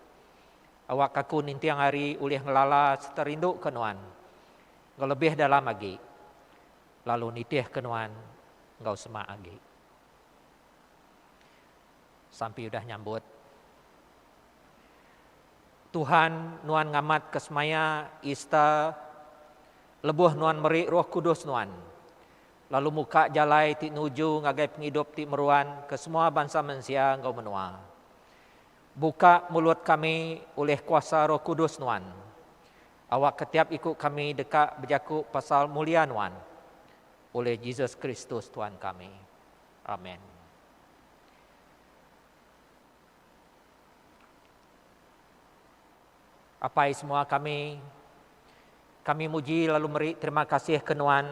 Awakka aku ninting hari ulih ngelala sereta rinduka nuan enggau lebih dalam agi, lalu nitihka nuan enggau semak agi. Sampi udah nyambut. Tuhan, Nuan ngamatka semaya Easter lebuh Nuan meri Roh Kudus Nuan, lalu muka jalai ti nuju ngagai pengidup ti meruan ke semua bansa mensia enggau menua. Buka mulut kami ulih kuasa Roh Kudus Nuan, awakka tiap iku kami deka bejaku pasal mulia Nuan, ulih Jesus Kristus Tuhan kami. Amen. Apai semua kami, kami muji lalu meri terima kasih ke Nuan,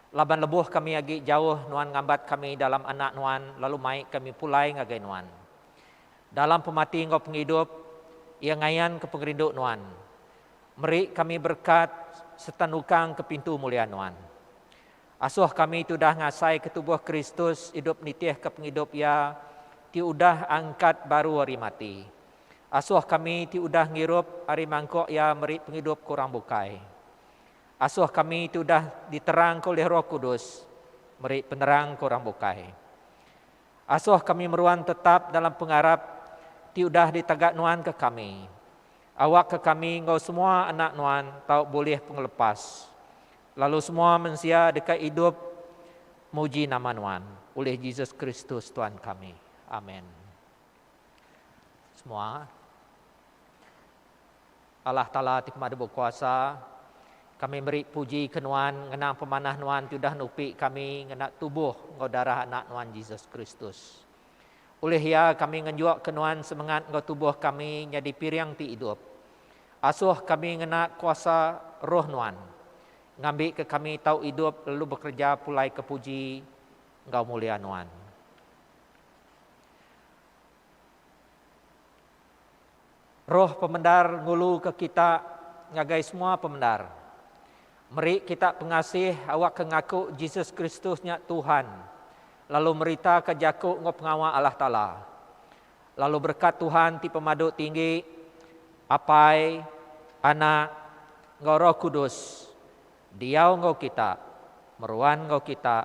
laban lebuh kami agi jauh Nuan ngambat kami dalam Anak Nuan lalu mai kami pulai ngagai Nuan. Dalam pemati enggau pengidup, Iya ngayanka pengerindu Nuan, meri kami berekat sereta nukangka pintu mulia Nuan. Asuh kami ti udah ngasaika tubuh Kristus idup nitihka pengidup Iya ti udah angkat baru ari mati. Asuh kami ti udah ngirup ari mangkuk Iya meri pengidup ke orang bukai. Asuh kami ti udah diterangka ulih Roh Kudus meri penerang ke orang bukai. Asuh kami meruan tetap dalam pengarap ti udah ditaga Nuan ke kami. Awakka kami enggau semua anak Nuan tau bulih pengelepas. Lalu semua mensia deka idup muji nama Nuan, ulih Jesus Kristus Tuan kami. Amen. Semua. Allah Taala ti pemadu bekuasa, kami meri puji ke Nuan ngenang pemanah Nuan ti udah nupi kami ngena tubuh enggau darah Anak Nuan Jesus Kristus. Ulih Iya kami ngenjuk ke Nuan semengat enggau tubuh kami nyadi piring ti idup. Asuh kami ngena kuasa Roh Nuan, ngambika kami tau idup lalu bekereja pulai ke puji enggau mulia Nuan. Roh pemendar nguluka kita ngagai semua pemendar. Meri kita pengasih awakka ngaku Jesus Kristus nya Tuhan, lalu meritaka jaku enggau pengawa Allah Taala. Lalu berekat Tuhan ti pemadu tinggi, Apai, Anak, enggau Roh Kudus, diau enggau kita, meruan enggau kita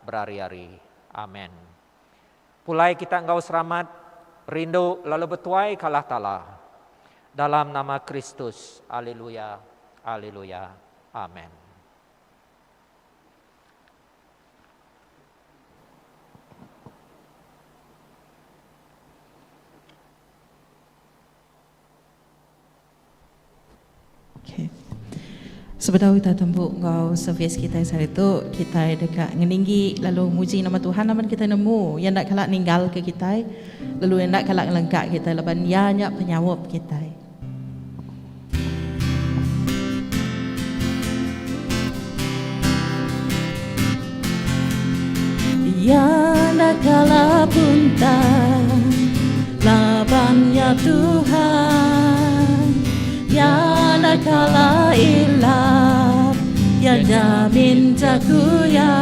berari-ari. Amen. Pulai kita enggau seramat, rindu lalu betuai ke Allah Taala. Dalam nama Kristus. Aleluya. Aleluya. Amen. Okay. Sebedau kita tembu enggau servis kitai sehari tu, kitai deka ngeninggi lalu muji nama Tuhan laban kitai nemu Iya enda kala ninggalka kitai lalu Iya enda kala ngelengka kitai laban Iya nya penyaup kitai. Iya enda kala puntan laban Iya Tuhan. Iya enda kala ilap, Iya nyamin jaku Iya.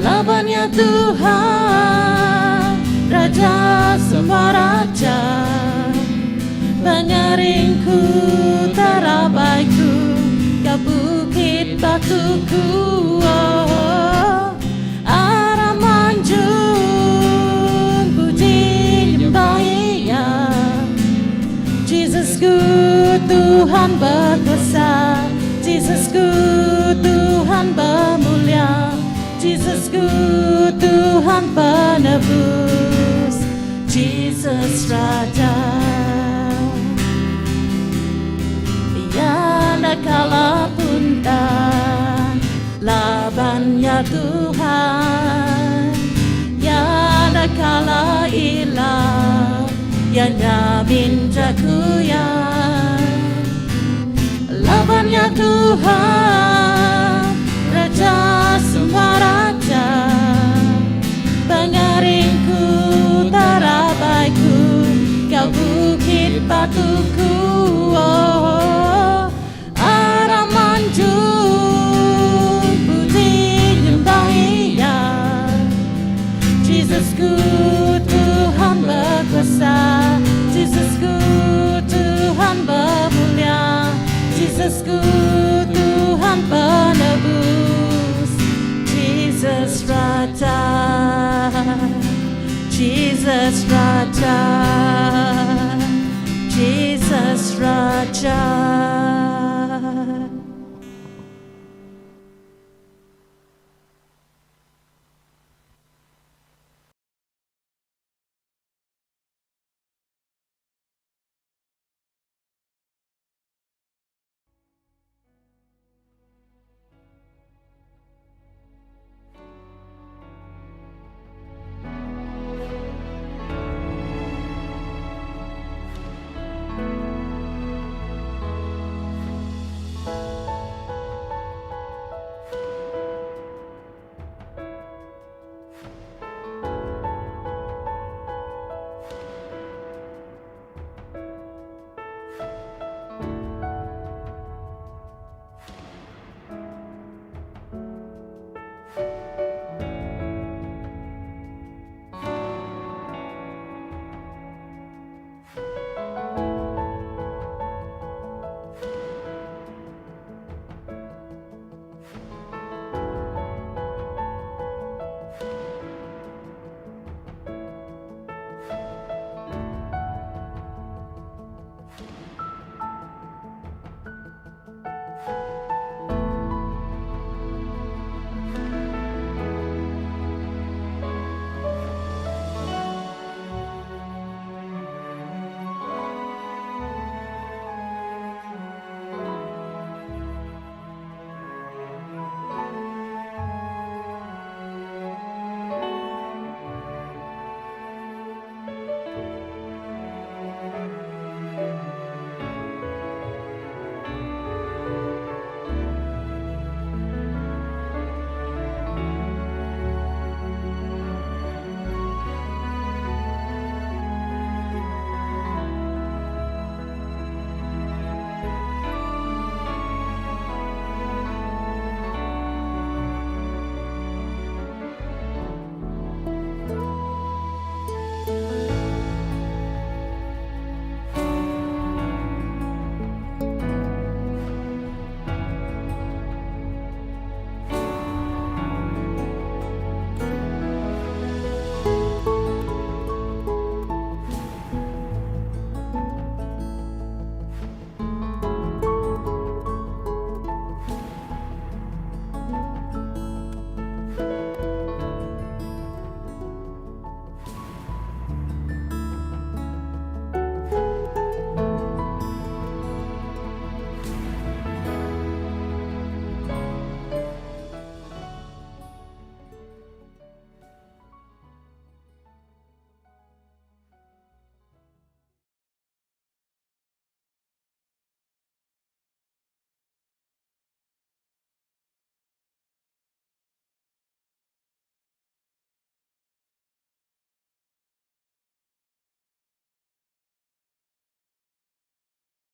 Laban Iya Tuhan, Raja semua raja. Pengeringku, terabaiku, Kau bukit batuku. Oh, aram manjung puji nyembah Iya. Jesus ku Tuhan berkuasa, Jesus ku Tuhan bermulia, Jesus ku Tuhan penebus, Jesus Raja. Iya enda kala puntan. Labannya Tuhan Ya nakala ila Ya nyamin jaku ya Labannya Tuhan Raja semua raja Pengeringku terabaiku Kau bukit batuku oh, Aram manjung Puji nyembah ia Jesusku Tuhan berkuasa Jesusku Tuhan bermulia Jesusku Tuhan penebus Jesus Raja Jesus Raja Jesus Raja.